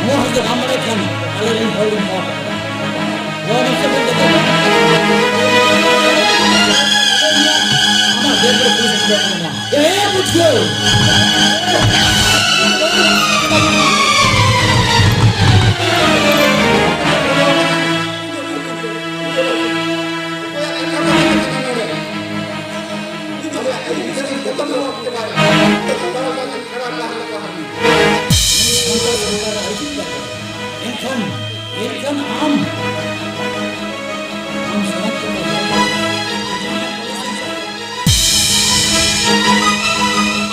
ᱱᱚᱣᱟ ᱡᱩᱫᱤ ᱵᱟᱢ ᱵᱟᱲᱟᱭ ᱠᱷᱟᱱ ᱟᱞᱮ ᱨᱮᱱ ᱦᱚᱲ ᱵᱚᱱ ᱦᱚᱦᱚ ᱟᱠᱚᱣᱟ᱾ ᱱᱚᱣᱟ ᱢᱤᱫᱴᱮᱱ ᱵᱚᱱ ᱡᱚᱛᱚ ᱟᱢᱟᱜ ᱜᱮᱨ ᱨᱮ ᱯᱩᱞᱤᱥ ᱮ ᱠᱚᱭᱚᱜ ᱠᱟᱱᱟ᱾ ᱮ ᱵᱩᱡᱷᱟᱹᱣ᱾ ᱮᱱᱠᱷᱟᱱ, ᱮᱱᱠᱷᱟᱱ ᱟᱢ, ᱟᱢ ᱥᱚᱢᱟᱡᱽ ᱠᱚ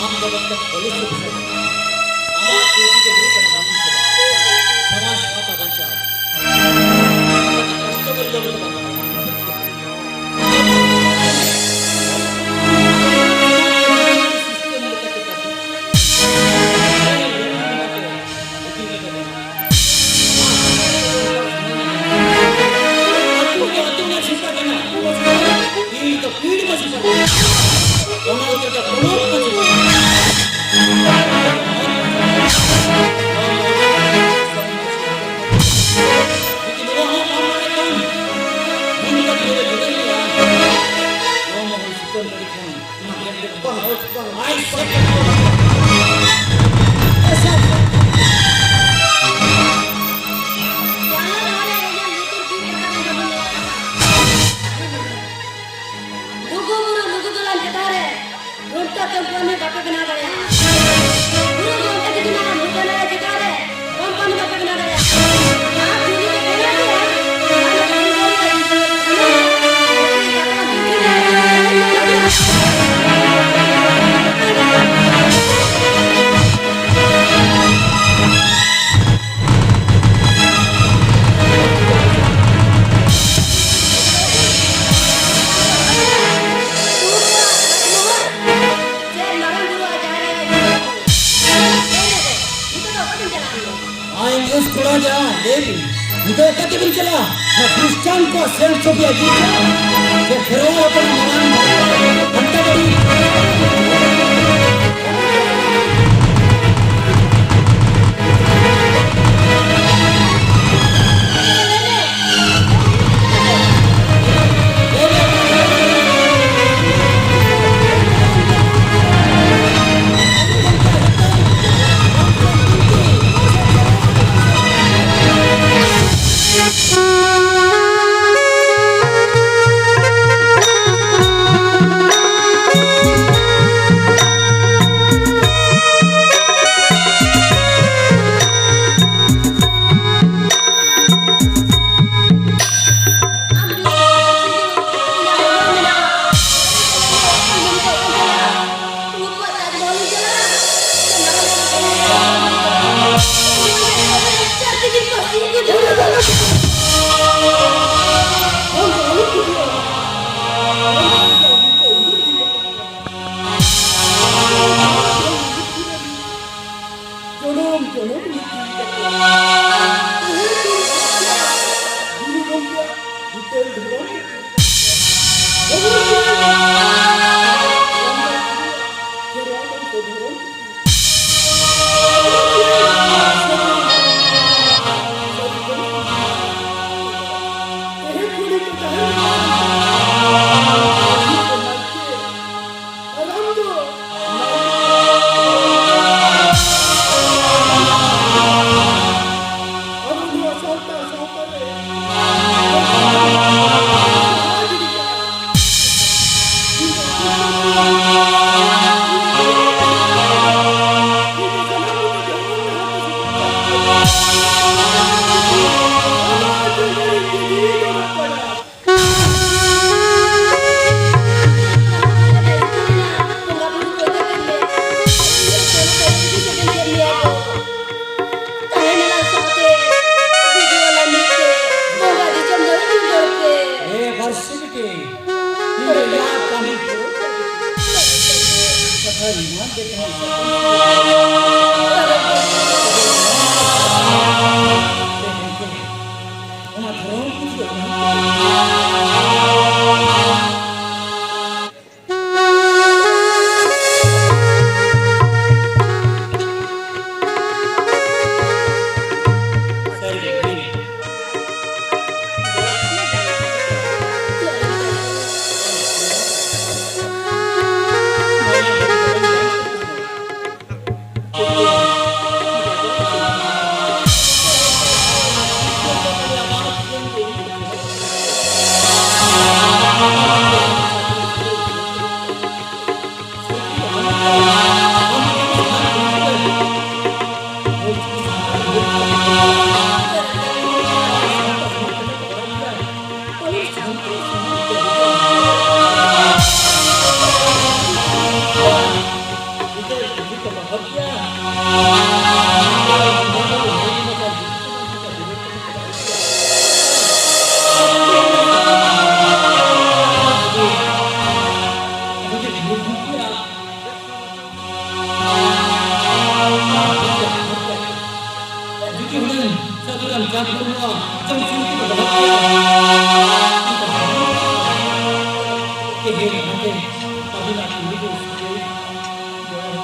ᱟᱢ ᱫᱚ ᱢᱤᱫᱴᱟᱝ ᱯᱩᱞᱤᱥ ᱚᱯᱷᱤᱥᱟᱨ᱾ ᱟᱢᱟᱜ ᱰᱤᱭᱩᱴᱤ ᱫᱚ ᱦᱩᱭᱩᱜ ᱠᱟᱱᱟ ᱢᱟᱹᱱᱢᱤ ᱥᱮᱵᱟ, ᱥᱚᱢᱟᱡᱽ ᱥᱟᱶᱛᱟ ᱵᱟᱧᱪᱟᱣ᱾ ᱠᱟᱥᱴᱚᱢᱟᱨᱤ ᱞᱚ ᱫᱚ ᱵᱟᱝ᱾ ᱥᱤᱥᱴᱮᱢ ᱞᱮᱠᱟᱛᱮ ᱠᱟᱹᱢᱤ᱾ ᱟᱹᱛᱩ ᱫᱚ ᱟᱹᱛᱩ ᱢᱟᱹᱡᱷᱤ ᱯᱟᱨᱜᱟᱱᱟ, ᱯᱤᱲ ᱫᱚ ᱯᱤᱲ ᱢᱟᱹᱡᱷᱤ ᱯᱟᱨᱜᱟᱱᱟ, ᱯᱚᱱᱚᱛ ᱫᱚ ᱯᱚᱱᱚᱛ ᱢᱟᱹᱡᱷᱤ ᱯᱟᱨᱜᱟᱱᱟ᱾ ᱡᱩᱫᱤ ᱱᱚᱣᱟ ᱦᱚᱸ ᱵᱟᱢ ᱵᱟᱲᱟᱭ ᱠᱷᱟᱱ, ᱢᱮᱱ ᱠᱟᱛᱮ ᱡᱩᱫᱤ ᱡᱩᱫᱟᱹ ᱜᱮᱭᱟ, ᱱᱚᱣᱟ ᱢᱟ ᱦᱩᱭ ᱥᱩᱛᱟᱹᱢ ᱫᱟᱲᱮ ᱠᱷᱟᱱ᱾ ᱞᱩᱜᱩ ᱵᱩᱨᱩ ᱞᱩᱜᱩ ᱫᱚᱞᱟᱱ ᱪᱮᱛᱟᱱ ᱨᱮ ᱨᱩᱯᱛᱚ ᱠᱚᱢᱯᱟᱱᱤ ᱵᱟᱯᱮ ᱵᱮᱱᱟᱣ ᱫᱟᱲᱮᱭᱟᱜᱼᱟ᱾ ᱵᱩᱨᱩ ᱜᱚᱢᱠᱮ ᱡᱩᱫᱤ ᱱᱚᱣᱟ ᱢᱩᱴᱷᱟᱹᱱ ᱨᱮ ᱪᱮᱛᱟᱱ ᱨᱮ ᱠᱚᱢᱯᱟᱱᱤ ᱵᱟᱯᱮ ᱵᱮᱱᱟᱣ ᱫᱟᱲᱮᱭᱟᱜᱼᱟ᱾ ᱟᱨ ᱡᱩᱫᱤ ᱯᱮ ᱵᱮᱱᱟᱣ ᱠᱮᱭᱟ, ᱛᱟᱦᱞᱮ ᱠᱚᱢᱯᱟᱱᱤ ᱟᱭ ᱮᱢ ᱮᱥ ᱠᱚᱲᱟ ᱡᱟ ᱞᱟᱹᱭ ᱵᱤᱱ, ᱱᱤᱛᱚᱜ ᱚᱠᱟ ᱛᱮᱵᱤᱱ ᱪᱟᱞᱟᱜᱼᱟ? ᱚᱱᱟ ᱠᱷᱨᱤᱥᱴᱟᱱ ᱠᱚᱣᱟᱜ ᱥᱮᱞ ᱪᱷᱚᱵᱤ ᱟᱹᱜᱩᱭ ᱯᱮ᱾ ᱡᱮ ᱠᱷᱮᱨᱣᱟᱞ ᱦᱚᱯᱚᱱᱟᱜ ᱢᱟᱨᱟᱝ ᱜᱷᱟᱱᱴᱟ ᱵᱟᱹᱲᱤ᱾ ᱡᱚᱱᱚᱢ ᱡᱚᱱᱚᱢ ᱨᱤᱛᱤ ᱠᱟᱛᱮ ᱛᱮᱦᱮᱧ ᱵᱚᱱ ᱵᱟᱯᱞᱟᱜᱼᱟ ᱜᱩᱨᱩ ᱜᱚᱢᱠᱮᱭᱟᱜ ᱦᱤᱛᱟᱹᱞ ᱫᱷᱚᱨᱚᱢ ᱛᱮ᱾ ᱵᱟᱵᱚᱱ ᱠᱩᱲᱤ ᱠᱚᱲᱟ ᱠᱚ ᱫᱷᱚᱨᱚᱢ ᱛᱮ᱾ ᱛᱮᱦᱮᱧ ᱠᱩᱲᱤ ᱠᱚ ᱛᱟᱦᱮᱸ ᱞᱮᱱᱟ᱾ ᱡᱩᱫᱤ ᱦᱩᱱᱟᱹᱝ ᱥᱟᱹᱫᱷᱩ ᱨᱟᱢᱪᱟᱸᱫᱽ ᱢᱩᱨᱢᱩᱣᱟᱜ ᱡᱚᱢᱥᱤᱢ ᱠᱚ ᱵᱚᱦᱚᱜ ᱛᱮ ᱛᱮᱦᱮᱧ ᱱᱚᱰᱮ ᱟᱹᱵᱤᱱᱟᱜ ᱠᱩᱞᱤ ᱫᱚ ᱥᱟᱹᱜᱟᱹᱭ ᱜᱚᱲᱚ᱾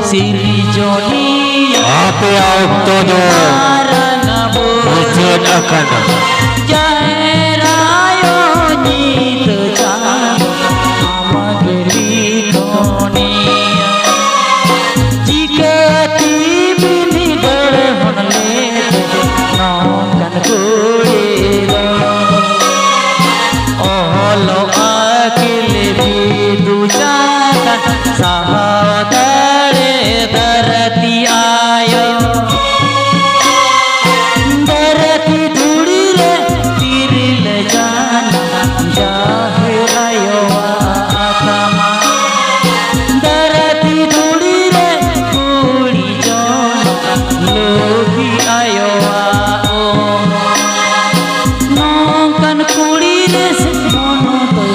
ᱥᱤᱨᱡᱚᱱᱤᱭᱟᱹ ᱟᱯᱮᱭᱟᱜ ᱚᱠᱛᱚ ᱫᱚ ᱢᱟᱨᱟᱝ ᱟᱵᱚ ᱢᱩᱪᱟᱹᱫ ᱟᱠᱟᱱᱟ᱾ ᱡᱟᱦᱮᱨ ᱟᱭᱳ ᱧᱤᱫᱟᱹ ᱪᱟᱸᱫᱚ ᱟᱢᱟᱜ ᱜᱮ ᱞᱤᱠᱷᱚᱱᱤᱭᱟᱹ᱾ ᱪᱤᱠᱟᱹᱛᱮ ᱵᱤᱱᱤᱰ ᱦᱚᱸ ᱞᱮᱫ ᱱᱚᱝᱠᱟᱱ ᱠᱩᱲᱤ ᱫᱚ? ᱚᱞᱚᱜ ᱟᱹᱠᱤᱞ ᱵᱤᱫᱩ ᱪᱟᱸᱫᱟᱱ ᱥᱟᱦᱟᱣ ᱫᱟᱲᱮ ᱫᱷᱟᱹᱨᱛᱤ ᱟᱭᱳ᱾ ᱫᱷᱟᱹᱨᱛᱤ ᱫᱷᱩᱲᱤ ᱨᱮ ᱛᱤᱨᱞᱟᱹ ᱡᱟᱱᱟᱢ ᱡᱟᱦᱮᱨ ᱟᱭᱳᱣᱟᱜ ᱟᱛᱢᱟ᱾ ᱫᱷᱟᱹᱨᱛᱤ ᱫᱷᱩᱲᱤ ᱨᱮ ᱠᱩᱲᱤ ᱡᱚᱱᱚᱢ ᱞᱩᱵᱤ ᱟᱭᱳᱣᱟᱜ ᱚᱞ᱾ ᱱᱚᱝᱠᱟᱱ ᱠᱩᱲᱤ ᱨᱮ ᱥᱮ ᱢᱚᱱ ᱫᱚ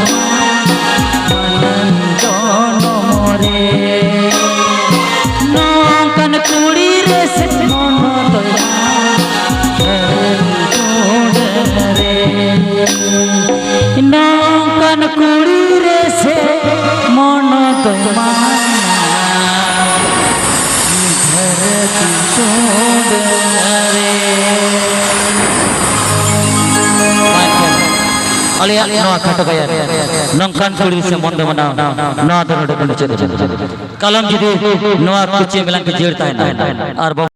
ᱢᱟᱹᱱᱢᱤ ᱡᱚᱱᱚᱢ ᱨᱮ᱾ ᱱᱚᱝᱠᱟᱱ ᱠᱩᱲᱤ ᱨᱮ ᱥᱮ ᱢᱚᱱ ᱫᱚ ᱢᱟᱹᱱᱢᱤ ᱡᱚᱱᱚᱢ ᱨᱮ᱾ ᱱᱚᱝᱠᱟᱱ ᱠᱩᱲᱤ ᱨᱮ ᱥᱮ ᱢᱚᱱ ᱫᱚ ᱢᱟᱹᱱᱢᱤ ᱫᱷᱟᱹᱨᱛᱤ ᱪᱩᱰᱟᱹᱨ ᱨᱮ᱾ ᱟᱞᱮᱭᱟᱜ ᱱᱚᱣᱟ ᱠᱷᱟᱴᱚ ᱜᱟᱭᱟᱱ ᱱᱚᱝᱠᱟᱱ ᱠᱩᱲᱤ ᱥᱮ ᱢᱚᱱ ᱫᱚ ᱢᱟᱱᱟᱣ, ᱱᱚᱣᱟ ᱫᱚ ᱱᱚᱰᱮ ᱜᱮ ᱢᱩᱪᱟᱹᱫ ᱮᱱᱟ᱾ ᱠᱟᱞᱚᱢ ᱡᱩᱫᱤ ᱱᱚᱣᱟ ᱠᱩᱪᱤ ᱢᱮᱞᱟᱝ ᱠᱚ ᱡᱤᱭᱟᱹᱲ ᱛᱟᱦᱮᱱᱟ ᱟᱨ ᱵᱟᱵᱚ